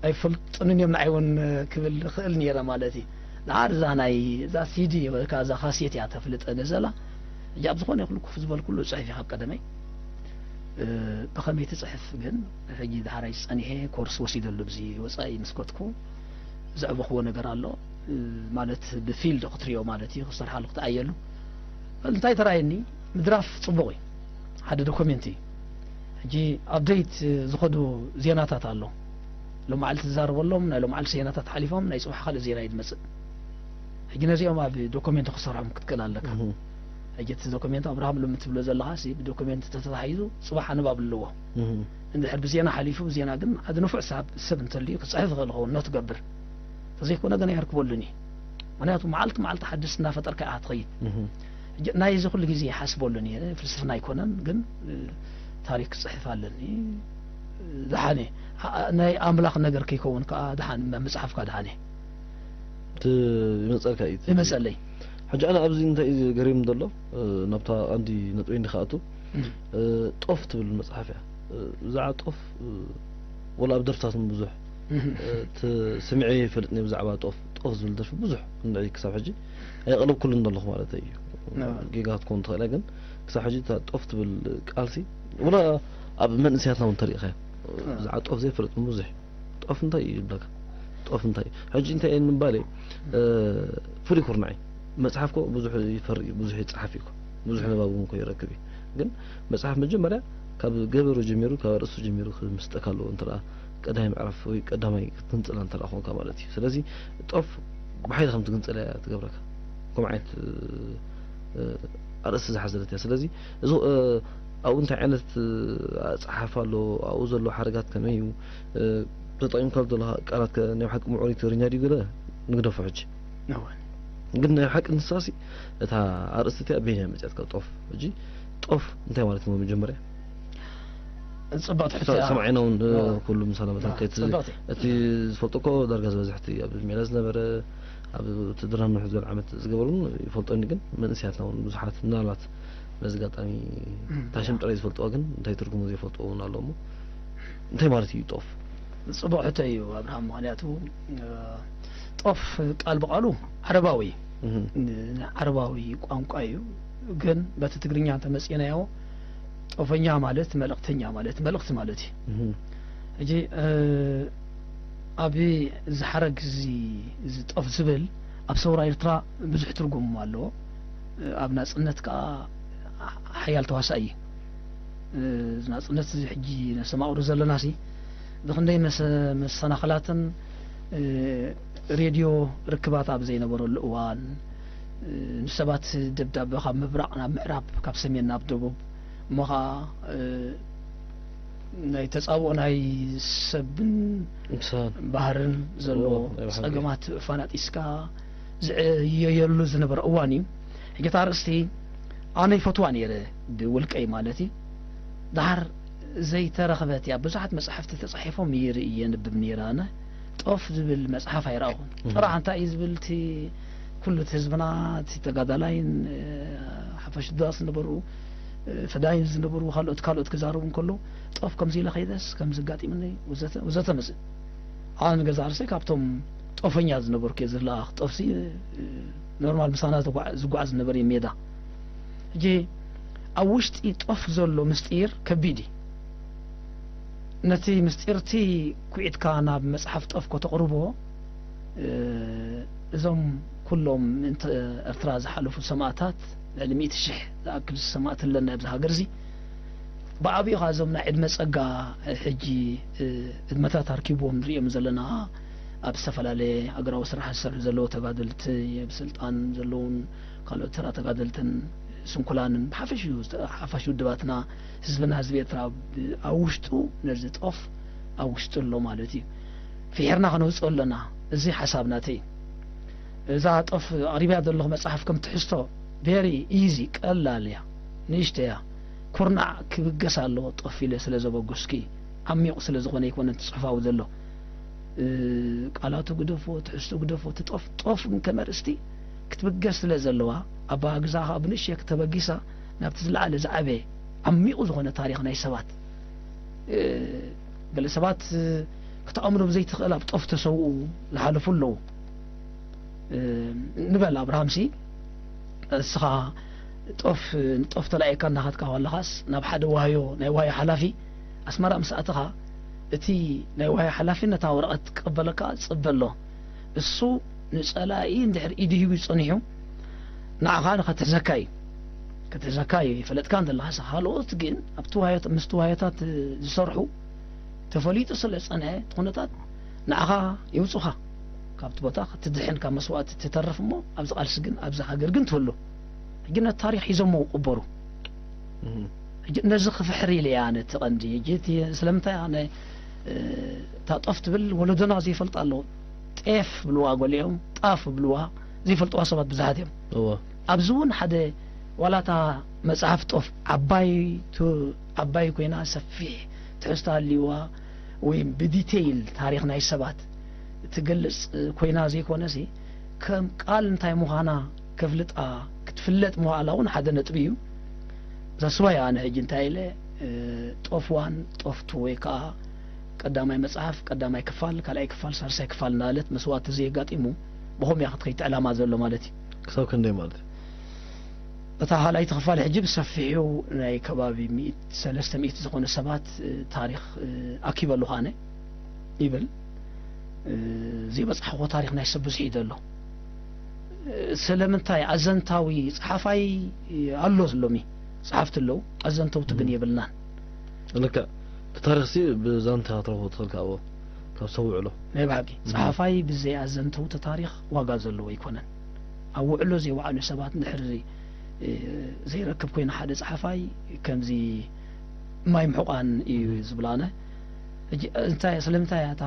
ኣይፈልጡንን እዮም ንዓይ እውን ክብል እኽእል ነይረ ማለት እዩ። ደሓር እዛ ናይ፣ እዛ ሲዲ ወይ ከዓ እዛ ካሴት እያ ተፍልጠኒ ዘላ። ሕጂ ኣብ ዝኾነ ይኹን ኮፍ ዝበልኩሉ እጽሕፍ እየ ካብ ቀደመይ። እ፣ ብኸመይ ትጽሕፍ ግን ሕጂ ደሓራይ ጸኒሐ ኮርስ ወሲደሉ ብዚ ወጻኢ ምስ ከድኩ ዘዕበኽዎ ነገር ኣሎ። እ፣ ማለት ብፊልድ ክትሪኦ ማለት እዩ፣ ክትሰርሓሉ ክትኣየሉ። እንታይ ተራእየኒ? ምድራፍ ጽቡቕ እዩ፣ ሓደ ዶኩሜንት እዩ። ሕጂ ኣፕደይት ዝኸዱ ዜናታት ኣሎ። ሎማዓልቲ ትዛረበሎም፣ ናይ ሎማዓልቲ ዜናታት ሓሊፎም ናይ ጽባሕ ካልእ ዜና እዩ ዝመጽእ። ሕጂ ነዚኦም ኣብ ዶኩሜንት ክሰርሖም ክትክእል ኣለካ። እህ። ሕጂ እቲ ዶኩሜንት ኣብርሃም ሎሚ ትብሎ ዘለኻ ሲ ብዶኩሜንት ተተታሒዙ ጽባሕ ኣንባብ ኣለዎ። እህ። እንድሕር ብዜና ሓሊፉ፣ ብዜና ግን ሓደ ንፉዕ ሰብ፣ ሰብ እንተልዩ ክጽሕፍ ይኽእል ይኸውን፣ ኖት ገብር። ተዘይኮነ ግን ኣየርክበሉን እዩ። ምኽንያቱ መዓልቲ መዓልቲ ሓድሽ እናፈጠርካ ኢኻ ትኸይድ። እህ። ሕጂ ናይ እዚ ኩሉ ግዜ ይሓስበሉ ነይረ፣ ፍልስፍና ኣይኮነን፣ ግን፣ እ፣ ታሪክ ክጽሕፍ ኣለኒ። እ፣ ደሓነ፣ ኣ-፣ ናይ ኣምላኽ ነገር ከይከውን ከኣ ደሓን፣ መ-፣ መጽሓፍካ ደሓነ። እቲ ይመጸልካ እዩ፣ እቲ ይመጸለይ። ሕጂ ኣነ ኣብዚ እንታይ እዩ ገሪም ዘሎ፣ እ፣ ናብታ ቀንዲ ነጥበይ እንዲኻ ኣቱ፣ እም። እ፣ ጦፍ ትብል መጽሓፍ እያ። እ፣ ብዛዕባ ጦፍ፣ እ፣ ወላ ኣብ ደርፍታትን ብዙሕ እህ። እ፣ እቲ ስምዒ ይፈልጥኒ ብዛዕባ ጦፍ፣ ጦፍ ዝብል ደርፊ ብዙሕ እንድዒ ክሳብ ሕጂ ኣየቕለብኩሉን ዘለኹ ማለት እዩ። ና። ጌጋ ክትኮን ትኽእል እያ፣ ግን ክሳብ ሕጂ እታ ጦፍ ትብል ቃልሲ፣ ወላ ኣብ መንእሰያትና እውን ተሪእኻዮ። ና። ብዛዕባ ጦፍ ዘይፈልጥ እውን ብዙሕ። ጦፍ እንታይ እዩ ይብለካ? ጦፍ እንታይ እዩ? ሕጂ እንታይ እየ ንምባል እየ፣ እ፣ ፍሉይ ኩርናዕ እዩ። መጽሓፍ እኮ ብዙሕ ይፈሪ እዩ፣ ብዙሕ ይጸሓፍ እዩ እኮ። ብዙሕ ንባብ እውን እኮ ይረክብ እዩ። ግን መጽሓፍ መጀመርያ ካብ ገበሩ ጀሚሩ፣ ካብ ኣርእስቱ ጀሚሩ ክምስጠካ ኣለዎ። እንተ ደኣ ቀዳማይ ምዕራፍ ወይ ቀዳማይ ክትግንጽላ እንተ ደኣ ኾንካ ማለት እዩ። ስለዚ ጦፍ ብሓይሊ ከም ትግንጸላ እያ ትገብረካ። ከምኡ ዓይነት፣ እ፣ እ፣ ኣርእስቲ ዝሓዘለት እያ። ስለዚ እዚ፣ እ፣ ኣብኡ እንታይ ዓይነት፣ እ፣ ኣጸሓሕፋ ኣሎ፣ ኣብኡ ዘሎ ሓረጋት ከመይ እዩ፣ እ፣ ተጠቒምካሉ ዘለኻ ቃላት ከ ናይ ብሓቂ ምዑር እዩ፣ ትግርኛ ድዩ ገለ ንግደፎ ሕጂ። እወ። ግን ናይ ሓቂ ንሳሲ እታ ኣርእስቲ እቲኣ በይና እያ መጺኣትካ ጦፍ። ሕጂ ጦፍ እንታይ ማለት ነው መጀመርያ? ጽብቕቲ ሕቶ እያ። ሰማዕና እውን፣ እ፣ እወ። ኩሉ ምሳና መታን እወ፣ ከይት-፣ ጽብቕቲ። እቲ ዝፈልጦ እኮ ዳርጋ ዝበዝሕ እቲ ኣብ ሜዳ ዝነበረ፣ ኣብ ውትድርና ንውሕ ዝበለ ዓመት ዝገበሩን ይፈልጦኒ፣ ግን መንእሰያትና እውን ብዙሓት ምናልባት በዚ ኣጋጣሚ እም፣ ታሽም ጥራይ ዝፈልጥዋ ግን እንታይ ትርጉሙ ዘይፈልጥዎ እውን ኣሎ እሞ እንታይ ማለት እዩ ጦፍ? ጽቡቕ ሕቶ እዩ ኣብርሃም፣ ምኽንያቱ፣ እ፣ ጦፍ ቃል ብቃሉ ዓረባዊ እዩ። እህ። ን-፣ ዓረባዊ ቋንቋ እዩ፣ ግን በቲ ትግርኛ እንተመጺእናዮ ጦፈኛ ማለት መልእኽተኛ ማለት፣ መልእኽቲ ማለት እዩ። እህ። ሕጂ፣ እ፣ ኣብ እዚ ሓረግ እዚ፣ እዚ ጦፍ ዝብል ኣብ ሰውራ ኤርትራ ብዙሕ ትርጉም ኣለዎ። ኣብ ናጽነት ከኣ ሓያል ተዋሳኢ እዩ። ናጽነት እዚ ሕጂ ነስተማቕሮ ዘለናሲ ብኽንደይ መሰ-፣ መሰናኽላትን፣ ሬድዮ ርክባት ኣብ ዘይነበረሉ እዋን፣ ንሰባት ደብዳበ ካብ ምብራቕ ናብ ምዕራብ፣ ካብ ሰሜን ናብ ደቡብ፣ እሞ ኸኣ፣ እ፣ ናይ ተጻብኦ ናይ ሰብን እንስሳን። ባህርን ዘሎ እዎ፣ ናይ ባህሪ። ጸገማት ፋናጢስካ ዝዕየየሉ ዝነበረ እዋን እዩ። ሕጂ እታ ኣርእስቲ ኣነ ይፈትዋ ነይረ፣ ብውልቀይ ማለት እዩ። ደሓር ዘይተረኽበት እያ። ብዙሓት መጻሕፍቲ ተጻሒፎም ይርኢ የንብብ ነይረ ኣነ። ጦፍ ዝብል መጽሓፍ ኣይረኣኹን። እህ። ጥራሕ እንታይ እዩ ዝብል እቲ ኩሉ እቲ ህዝብና፣ እቲ ተጋዳላይን፣ እ፣ ሓፋሽ ዳስ ዝነበሩ፣ እ፣ ፈዳይን ዝነበሩ ካልኦት፣ ካልኦት ክዛረቡ እንከለዉ፣ ጦፍ ከምዚ ኢለ ከይደስ፣ ከምዚ ኣጋጢሙኒ፣ ወዘተ፣ ወዘተ መጽእ። ኣነ ንገዛእ ርእሰይ ካብቶም ጦፈኛ ዝነበርኩ እየ ዝለኣኽ። ጦፍሲ፣ እ፣ ኖርማል ምሳና ዝጓ-፣ ዝጓዓዝ ዝነበረ እዩ ሜዳ። ሕጂ ኣብ ውሽጢ ጦፍ ዘሎ ምስጢር ከቢድ እዩ። ነቲ ምስጢር እቲ ኩዒትካ ናብ መጽሓፍ ጦፍ ከተቕርቦ፣ እ፣ እዞም ኩሎም ምእንቲ ኤርትራ ዝሓለፉ ሰማእታት፣ ልዕሊ ሚእቲ ሽሕ ዝኣክል ሰማእት ኣለና ኣብዚ ሃገር እዚ። ብዓቢኡ ኸኣ እዞም ናይ ዕድመ ጸጋ ሕጂ፣ እ፣ ዕድመታት ኣርኪብዎም ንሪኦም ዘለና ኣብ ዝተፈላለየ ሃገራዊ ስራሕ ዝሰርሑ ዘለዉ ተጋደልቲ፣ ኣብ ስልጣን ዘለዉን ካልኦት ተራ ተጋደልትን ስንኩላንን ብሓፈሽኡ ዝተ-፣ ሓፋሽ ውድባትና ህዝብና ህዝቢ ኤርትራ ብ-፣ ኣብ ውሽጡ ነዚ ጦፍ ኣብ ውሽጡ ኣሎ ማለት እዩ። ፍሒርና ከነውጽኦ ኣለና። እዚ ሓሳብ ናተይ እዩ። እዛ ጦፍ ኣቕሪብያ ዘለኹ መጽሓፍ ከም ትሕዝቶ very easy ቀላል እያ፣ ንእሽቶ እያ። ኩርናዕ ክብገስ ኣለዎ ጦፍ ኢለ ስለ ዘበገስኩ እዩ። ዓሚቑ ስለ ዝኾነ ኣይኮነን እቲ ጽሑፋዊ ዘሎ። እ፣ ቃላቱ ግደፎ፣ ትሕዝቶ ግደፎ፣ እቲ ጦፍ፣ ጦፍ ግን ከም ኣርእስቲ ክትብገስ ስለ ዘለዋ፣ ኣበጋግዛኣ ከኣ ብንእሽቶ ተበጊሳ ናብቲ ዝለዓለ ዝዓበየ ዓሚቑ ዝኾነ ታሪኽ ናይ ሰባት፣ እ፣ ገለ ሰባት፣ እ፣ ክትኣምኖም ዘይትኽእል ኣብ ጦፍ ተሰውኡ ዝሓለፉ ኣለዉ። እ፣ ንበል ኣብርሃምሲ፣ እስኻ ጦፍ፣ ንጦፍ ተላኢካ እናኸድካ ከለኻስ ናብ ሓደ ዋህዮ፣ ናይ ዋህዮ ሓላፊ ኣስመራ ምስ ኣተኻ፣ እቲ ናይ ዋህዮ ሓላፊ ነታ ወረቐት ክቕበለካ ጽበ ኣሎ። እሱ ንጸላኢ እንድሕር ኢዱ ሂቡ ጸኒሑ፣ ንዓኻ ንኸትሕዘካ እዩ። ክትሕዘካ እዩ፣ ይፈለጥካ እንተለኻስ። ካልኦት ግን ኣብቲ ዋህዮት-፣ ምስቲ ዋህዮታት ዝሰርሑ ተፈሊጡ ስለ ዝጸንሐ፣ እቲ ኩነታት ንዓኻ የውጹኻ። ካብቲ ቦታ ክትድሕን፣ ካብ መስዋእቲ ትተርፍ እሞ፣ ኣብዚ ቃልሲ ግን፣ ኣብዚ ሃገር ግን ትህሉ። ሕጂ ነቲ ታሪኽ ሒዞሞ ክቕበሩ። እህ። ሕጂ ነዚ ክፍሕር ኢለ እያ ነቲ ቀንዲ። ሕጂ እቲ ስለምንታይ ኣነ፣ እ፣ እታ ጦፍ ትብል ወለዶና ዘይፈልጣ ኣለዉ። ጤፍ ብልዋ ገሊኦም፣ ጣፍ ብልዋ ዘይፈልጥዋ ሰባት ብዙሓት እዮም። እወ። ኣብዚ እውን ሓደ ዋላ እታ መጽሓፍ ጦፍ ዓባይ ቱ-፣ ዓባይ ኮይና ሰፊሕ ትሕዝቶ ሃልይዋ ወይ ብዲቴይል ታሪኽ ናይ ሰባት ትገልጽ ኮይና ዘይኮነሲ ከም ቃል እንታይ ምዃና ከፍልጣ ክትፍለጥ ምኽኣላ እውን ሓደ ነጥቢ እዩ። ዛስዋይ ኣነ ሕጂ እንታይ ኢለ፣ እ፣ ጦፍ ዋን፣ ጦፍ ቱ ወይ ከዓ ቀዳማይ መጽሓፍ፣ ቀዳማይ ክፋል፣ ካልኣይ ክፋል፣ ሳልሳይ ክፋል እናበለት መስዋእቲ ዘየጋጢሙ ብኸምኡ እያ ክትከይድ ዕላማ ዘሎ ማለት እዩ። ክሳብ ክንደይ ማለት እዩ? እታ ካልኣይቲ ክፋል ሕጂ ብሰፊሑ ናይ ከባቢ ሚእቲ፣ ሰለስተ ሚእቲ ዝኾኑ ሰባት፣ እ፣ ታሪኽ፣ እ፣ ኣኪበ ኣለኹ ኣነ ይብል። እ፣ ዘይበጻሕዎ ታሪኽ ናይ ሰብ ብዙሕ እዩ ዘሎ። እ፣ ስለምንታይ ኣዘንታዊ ጸሓፋይ ኣሎ፣ ሎሚ ጸሓፍቲ ኣለዉ፣ ኣዘንተውቲ ግን የብልናን። ልክዕ። እቲ ታሪኽሲ ብዛንታ ክትረኽቦ ትኽእል ካብ፣ ካብ ሰብ ውዕሎ። ናይ ብሓቂ። ጸሓፋይ ብዘይ ኣዘንተውቲ ታሪኽ ዋጋ ዘለዎ ኣይኮነን። ኣብ ውዕሎ ዘይወዓሉ ሰባት እንድሕር፣ እ፣ ዘይረክብ ኮይኑ ሓደ ጸሓፋይ ከምዚ ማይ ምሕቋን እዩ ዝብል ኣነ። ሕጂ እንታይ፣ ስለምንታይ እያ እታ፣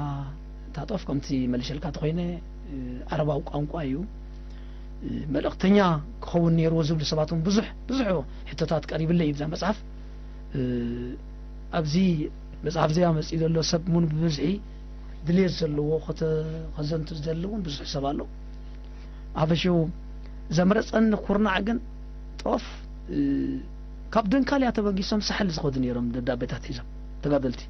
እታ ጦፍ ከምቲ መሊሸልካ ተኾይነ፣ እ፣ ዓረባዊ ቋንቋ እዩ፣ እ፣ መልእኽተኛ ክኸውን ነይርዎ ዝብሉ ሰባት እውን ብዙሕ፣ ብዙሕ ሕቶታት ቀሪብለይ እዩ ብዛ መጽሓፍ። እ፣ ኣብዚ መጽሓፍ እዚኣ መጺኡ ዘሎ ሰብ እውን ብብዝሒ ድልየት ዘለዎ ከተ-፣ ከዘንቱ ዝደሊ እውን ብዙሕ ሰብ ኣሎ። ኣብ ሽው ዘምረጸኒ ኩርናዕ ግን ጦፍ፣ እ፣ ካብ ደንካልያ ተበጊሶም ሳሕል ዝኸዱ ነይሮም ደብዳቤታት ሒዞም ተጋደልቲ።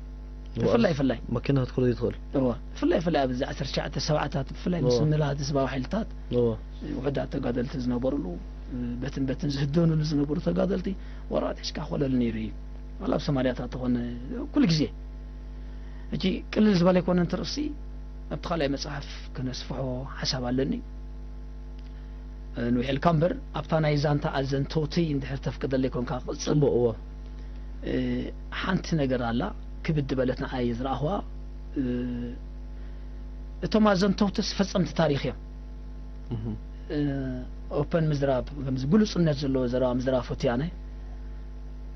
ብፍላይ፣ ብፍላይ። መኪና ክትከዶ ይትኽእል። እዋ፣ ብፍላይ፣ ብፍላይ ኣብዚ ዓሰርተ ትሽዓተ ሰብዓታት፣ ብፍላይ ምስ እዋ። ምልኣት ህዝባዊ ሓይልታት እዋ። ውሑዳት ተጋደልቲ ዝነበሩሉ፣ በትን በትን ዝህደኑሉ ዝነበሩ ተጋደልቲ ወረቐት ሒዝካ ኮለል ነይሩ እዩ። ዋላ ኣብ ሰማርያታት ተኾነ ኩሉ ግዜ። ሕጂ ቅልል ዝበለ ኣይኮነን እቲ ርእሲ፣ ኣብቲ ካልኣይ መጽሓፍ ክነስፍሖ ሓሳብ ኣለኒ። ንውሕ ኢልካ እምበር፣ ኣብታ ናይ ዛንታ ኣዘንተውቲ እንድሕር ተፍቅደለይ ኮንካ ክቕጽል። ጽቡቕ፣ እወ። እ፣ ሓንቲ ነገር ኣላ፣ ክብድ በለት ንዓይ ዝረኣኽዋ። እ፣ እቶም ኣዘንተውትስ ፈጸምቲ ታሪኽ እዮም። እህ። እ፣ ኦፐን ምዝራብ፣ ከምዚ ግሉጽነት ዘለዎ ዘረባ ምዝራብ ፈትየ ኣነ።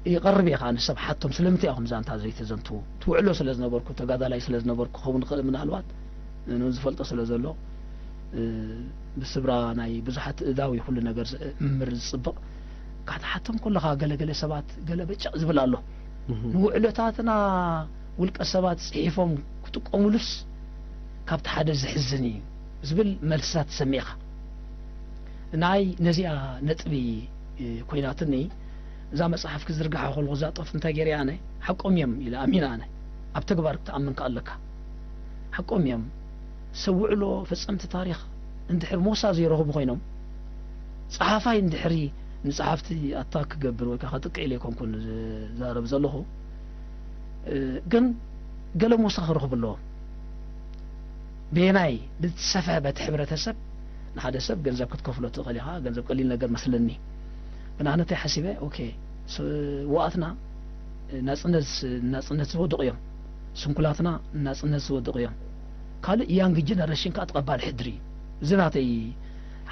ይቐርብ እየ ከኣ ንሰብ ሓቶም፣ ስለምንታይ ኢኹም ዛንታ ዘይተዘንትዉ? ትውዕሎ ስለ ዝነበርኩ፣ ተጋዳላይ ስለ ዝነበርኩ ክኸውን ይኽእል ምናልባት፣ ንኡ ዝፈልጦ ስለ ዘሎ፣ እ፣ ብስብራ ናይ ብዙሓት እዳዊ ኩሉ ነገር ዝ-፣ ምምር ዝጽብቕ። ክትሓቶም ከለኻ ገለ ገለ ሰባት ገለ በጨቕ ዝብል ኣሎ። እህ። ንውዕሎታትና ውልቀ ሰባት ጽሒፎም ክጥቀሙሉስ ካብቲ ሓደ ዘሕዝን እዩ ዝብል መልስታት ትሰምዕ ኢኻ። ናይ ነዚኣ ነጥቢ፣ እ፣ ኮይናትኒ፣ እዛ መጽሓፍ ክዝርግሓ ከለኹ እዛ ጦፍ እንታይ ገይረ ኣነ፣ ሓቆም እዮም ኢለ ኣሚነ ኣነ። ኣብ ተግባር ክትኣምን ከኣ ኣለካ። ሓቆም እዮም። ሰብ ውዕሎ ፈጸምቲ ታሪኽ እንድሕር ሞሳ ዘይረኽቡ ኮይኖም፣ ጸሓፋይ እንድሕሪ ንጸሓፍቲ ኣታክ ክገብር ወይ ከኣ ከጥቅዕ ኢለ ኣይኮንኩን ዝዛረብ ዘለኹ። እ፣ ግን ገለ ሞሳ ክረኽቡ ኣለዎም። በየናይ ብዝተሰፍሐ በቲ ሕብረተሰብ፣ ንሓደ ሰብ ገንዘብ ክትከፍሎ ትኽእል ኢኻ፣ ገንዘብ ቀሊል ነገር መስለኒ። ግን ኣነ እንታይ ሓሲበ፣ ኦኬ፣ ስውኣትና ናጽነት፣ ናጽነት ዝወደቑ እዮም። ስንኩላትና ናጽነት ዝወደቑ እዮም። ካልእ ያንግ ጀነሬሽን ከኣ ተቐባሊ ሕድሪ እዩ። እዚ ናተይ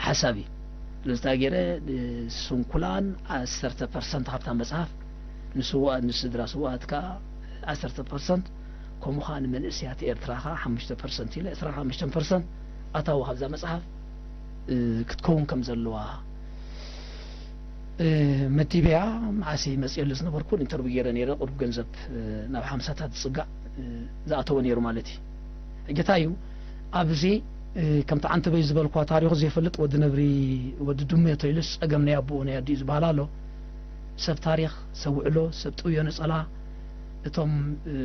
ሓሳብ እዩ። ስለዚ እንታይ ገይረ፣ ስንኩላን ዓሰርተ ፐርሰንት ካብታ መጽሓፍ፣ ንስውኣት፣ ንስድራ ስውኣት ከኣ ዓሰርተ ፐርሰንት፣ ከምኡ ከኣ ንመንእሰያት ኤርትራ ከኣ ሓሙሽተ ፐርሰንት ኢለ፣ ዕስራን ሓሙሽተን ፐርሰንት ኣታዊ ካብዛ መጽሓፍ፣ እ፣ ክትከውን ከም ዘለዋ፣ እ፣ መዲበያ። መዓስ መጽየሉ ዝነበርኩ ኢንተርቪው ገይረ ነይረ። ቁሩብ ገንዘብ፣ እ፣ ናብ ሓምሳታት ዝጽጋዕ፣ እ፣ ዝኣተወ ነይሩ ማለት እዩ። ሕጂ እንታይ እዩ ኣብዚ፣ እ፣ ከምቲ ዓንተበይ ዝበልኳ ታሪኹ ዘይፈልጥ ወዲ ነብሪ፣ ወዲ ድሙ እዮ ተኢሉስ ጸገም ናይ ኣቦኡ ናይ ኣዲኡ ዝበሃል ኣሎ። ሰብ ታሪኽ፣ ሰብ ውዕሎ፣ ሰብ ጥውዮ ነጸላ፣ እቶም፣ እ፣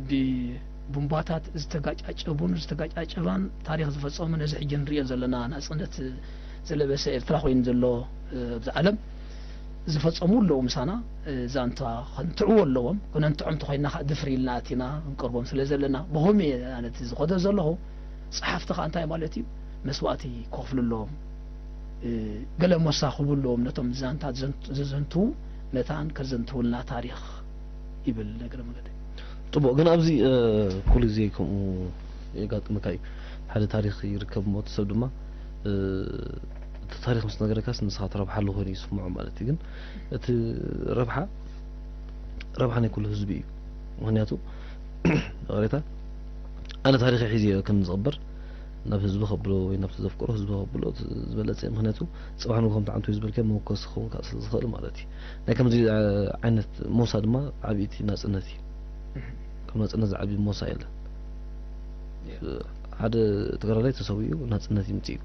ብቡምባታት ዝተጋጫጨቡን ዝተጋጫጨባን ታሪኽ ዝፈጸሙ ነዚ ሕጂ ንርእዮ ዘለና ናጽነት ዝለበሰ ኤርትራ ኮይኑ ዘሎ፣ እ፣ ኣብዚ ዓለም ዝፈጸሙ ኣለዉ ምሳና። እ፣ ዛንታ ከንትዕዎ ኣለዎም። ክነንትዖም እንተኾይንና ከኣ ድፍር ኢልና ኣቲና ክንቀርቦም ስለ ዘለና፣ ብኸምኡ እየ ኣነ እቲ ዝኸዶ ዘለኹ። ጸሓፍቲ ከኣ እንታይ ማለት እዩ? መስዋእቲ ክኸፍሉ ኣለዎም። እ፣ ገለ ሞሳ ክህቡ ኣለዎም ነቶም ዛንታ ዘን-፣ ዘዘንትዉ መታን ከዘንትዉልና ታሪኽ ይብል እግረ መገደይ። ጽቡቕ፣ ግን ኣብዚ፣ እ፣ ኩሉ ግዜ ከምኡ የጋጥመካ እዩ። ሓደ ታሪኽ ይርከብ እሞ እቲ ሰብ ድማ፣ እ፣ እቲ ታሪኽ ምስ ነገረካስ ንስኻ ትረብሓሉ ኮይኑ ይስምዖ ማለት እዩ። ግን እቲ ረብሓ፣ ረብሓ ናይ ኩሉ ህዝቢ እዩ። ምኽንያቱ፣ ይቕሬታ፣ ኣነ ታሪኸይ ሒዘ እየ ከም ዝቕበር ናብ ህዝቢ ከብሎ ወይ ናብቲ ዘፍቅሮ ህዝቢ ከብሎ እቲ ዝበለጸ እዩ። ምኽንያቱ፣ ጽባሕ ንግሆ ከምቲ ዓንቱ እዩ ዝበልካዮ መወከሲ ክኸውን ከኣ ስለ ዝኽእል ማለት እዩ። ናይ ከምዚ፣ እ፣ ዓይነት ሞሳ ድማ ዓቢ እቲ ናጽነት እዩ። ከም ናጽነት ዝዓቢ ሞሳ የለን። ሓደ ተጋዳላይ ተሰዊኡ ናጽነት ይምጽእ እዩ።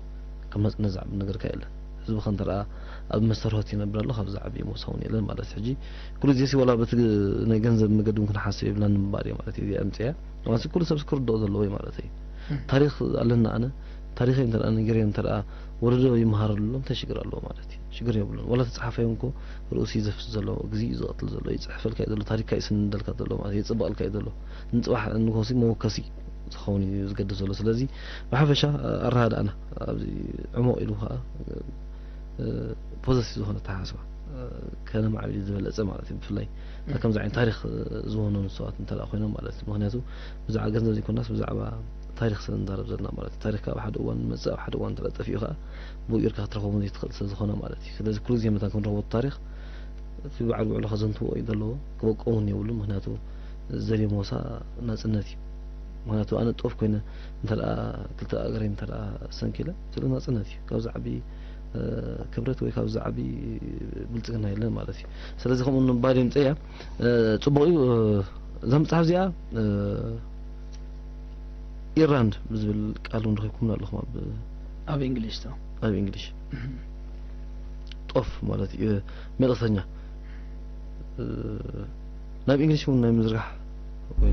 ከም ናጽነት ዝዓቢ ነገር ከ የለን። ህዝቢ ከ እንተ ደኣ ኣብ መስተርሆት ይነብር ኣሎ፣ ካብዚ ዓቢ ሞሳ እውን የለን ማለት እዩ። ሕጂ ኩሉ ግዜ ሲ ዋላ በቲ ናይ ገንዘብ መገዲ እውን ክንሓስብ የብልናን ንምባል እየ ማለት እዩ። እዚኣ ኣምጽያ ማለት ኩሉ ሰብ ክርድኦ ዘለዎ እዩ ማለት እዩ። ታሪኽ ኣለና፣ ኣነ ታሪኸይ እንተ ደኣ ነጊረዮም እንተ ደኣ ወለዶ ይመሃረሎም እንታይ ሽግር ኣለዎ ማለት እዩ? ሽግር የብሉን። ዋላ ተጻሓፋዮም እኮ ርእሱ እዩ ዘፍስ ዘሎ፣ ግዜ እዩ ዝቐትል ዘሎ፣ ይጽሕፈልካ እዩ ዘሎ፣ ታሪኽካ ይስንደልካ ዘሎ ማለት እዩ፣ የጽብቐልካ እዩ ዘሎ። ንጽባሕ ንግሆ ሲ መወከሲ ዝኸውን እዩ ዝገድፍ ዘሎ። ስለዚ ብሓፈሻ ኣረዳድኣና ኣብዚ ዕሙቕ ኢሉ ከኣ ፖዘቲቭ ዝኾነ ኣተሓሳስባ ከነማዕብል እዩ ዝበለጸ ማለት እዩ። ብፍላይ ከምዚ ዓይነት ታሪኽ ዝወነኑ ሰባት እንተ ደኣ ኮይኖም ማለት እዩ። ምኽንያቱ ብዛዕባ ገንዘብ ዘይኮናስ ብዛዕባ ታሪኽ ስለ ንዛረብ ዘለና ማለት እዩ። ታሪኽካ ኣብ ሓደ እዋን ይመጽእ፣ ኣብ ሓደ እዋን እንተ ደኣ ጠፊኡ ከኣ ብኡ ጌርካ ክትረኽቦ ዘይትኽእል ስለ ዝኾነ ማለት እዩ። ስለዚ ኩሉ ግዜ መታን ክንረኽቦ እቲ ታሪኽ እቲ በዓል ውዕሎ ከዘንትዎ እዩ ዘለዎ፣ ክበቅዖ እውን የብሉን። ምኽንያቱ ዘርዮ ሞሳ ናጽነት እዩ። ምኽንያቱ ኣነ ጦፍ ኮይነ እንተ ደኣ ክልተ ኣእጋረይ እንተ ደኣ ሰንኪለ፣ ስለ ናጽነት እዩ። ካብዚ ዓቢ ክብረት ወይ ካብዚ ዓቢ ብልጽግና የለን ማለት እዩ። ስለዚ ከምኡ ንምባል እየ ምጸያ። ጽቡቕ እዩ። እዛ መጽሓፍ እዚኣ ኢራንድ ብዝብል ቃል እውን ረኺብኩምና ኣለኹም ኣብ ኣብ እንግሊሽ ዶ? ኣብ እንግሊሽ። ጦፍ ማለት እዩ፣ መልእኽተኛ። ናብ እንግሊሽ እውን ናይ ምዝርጋሕ ወይ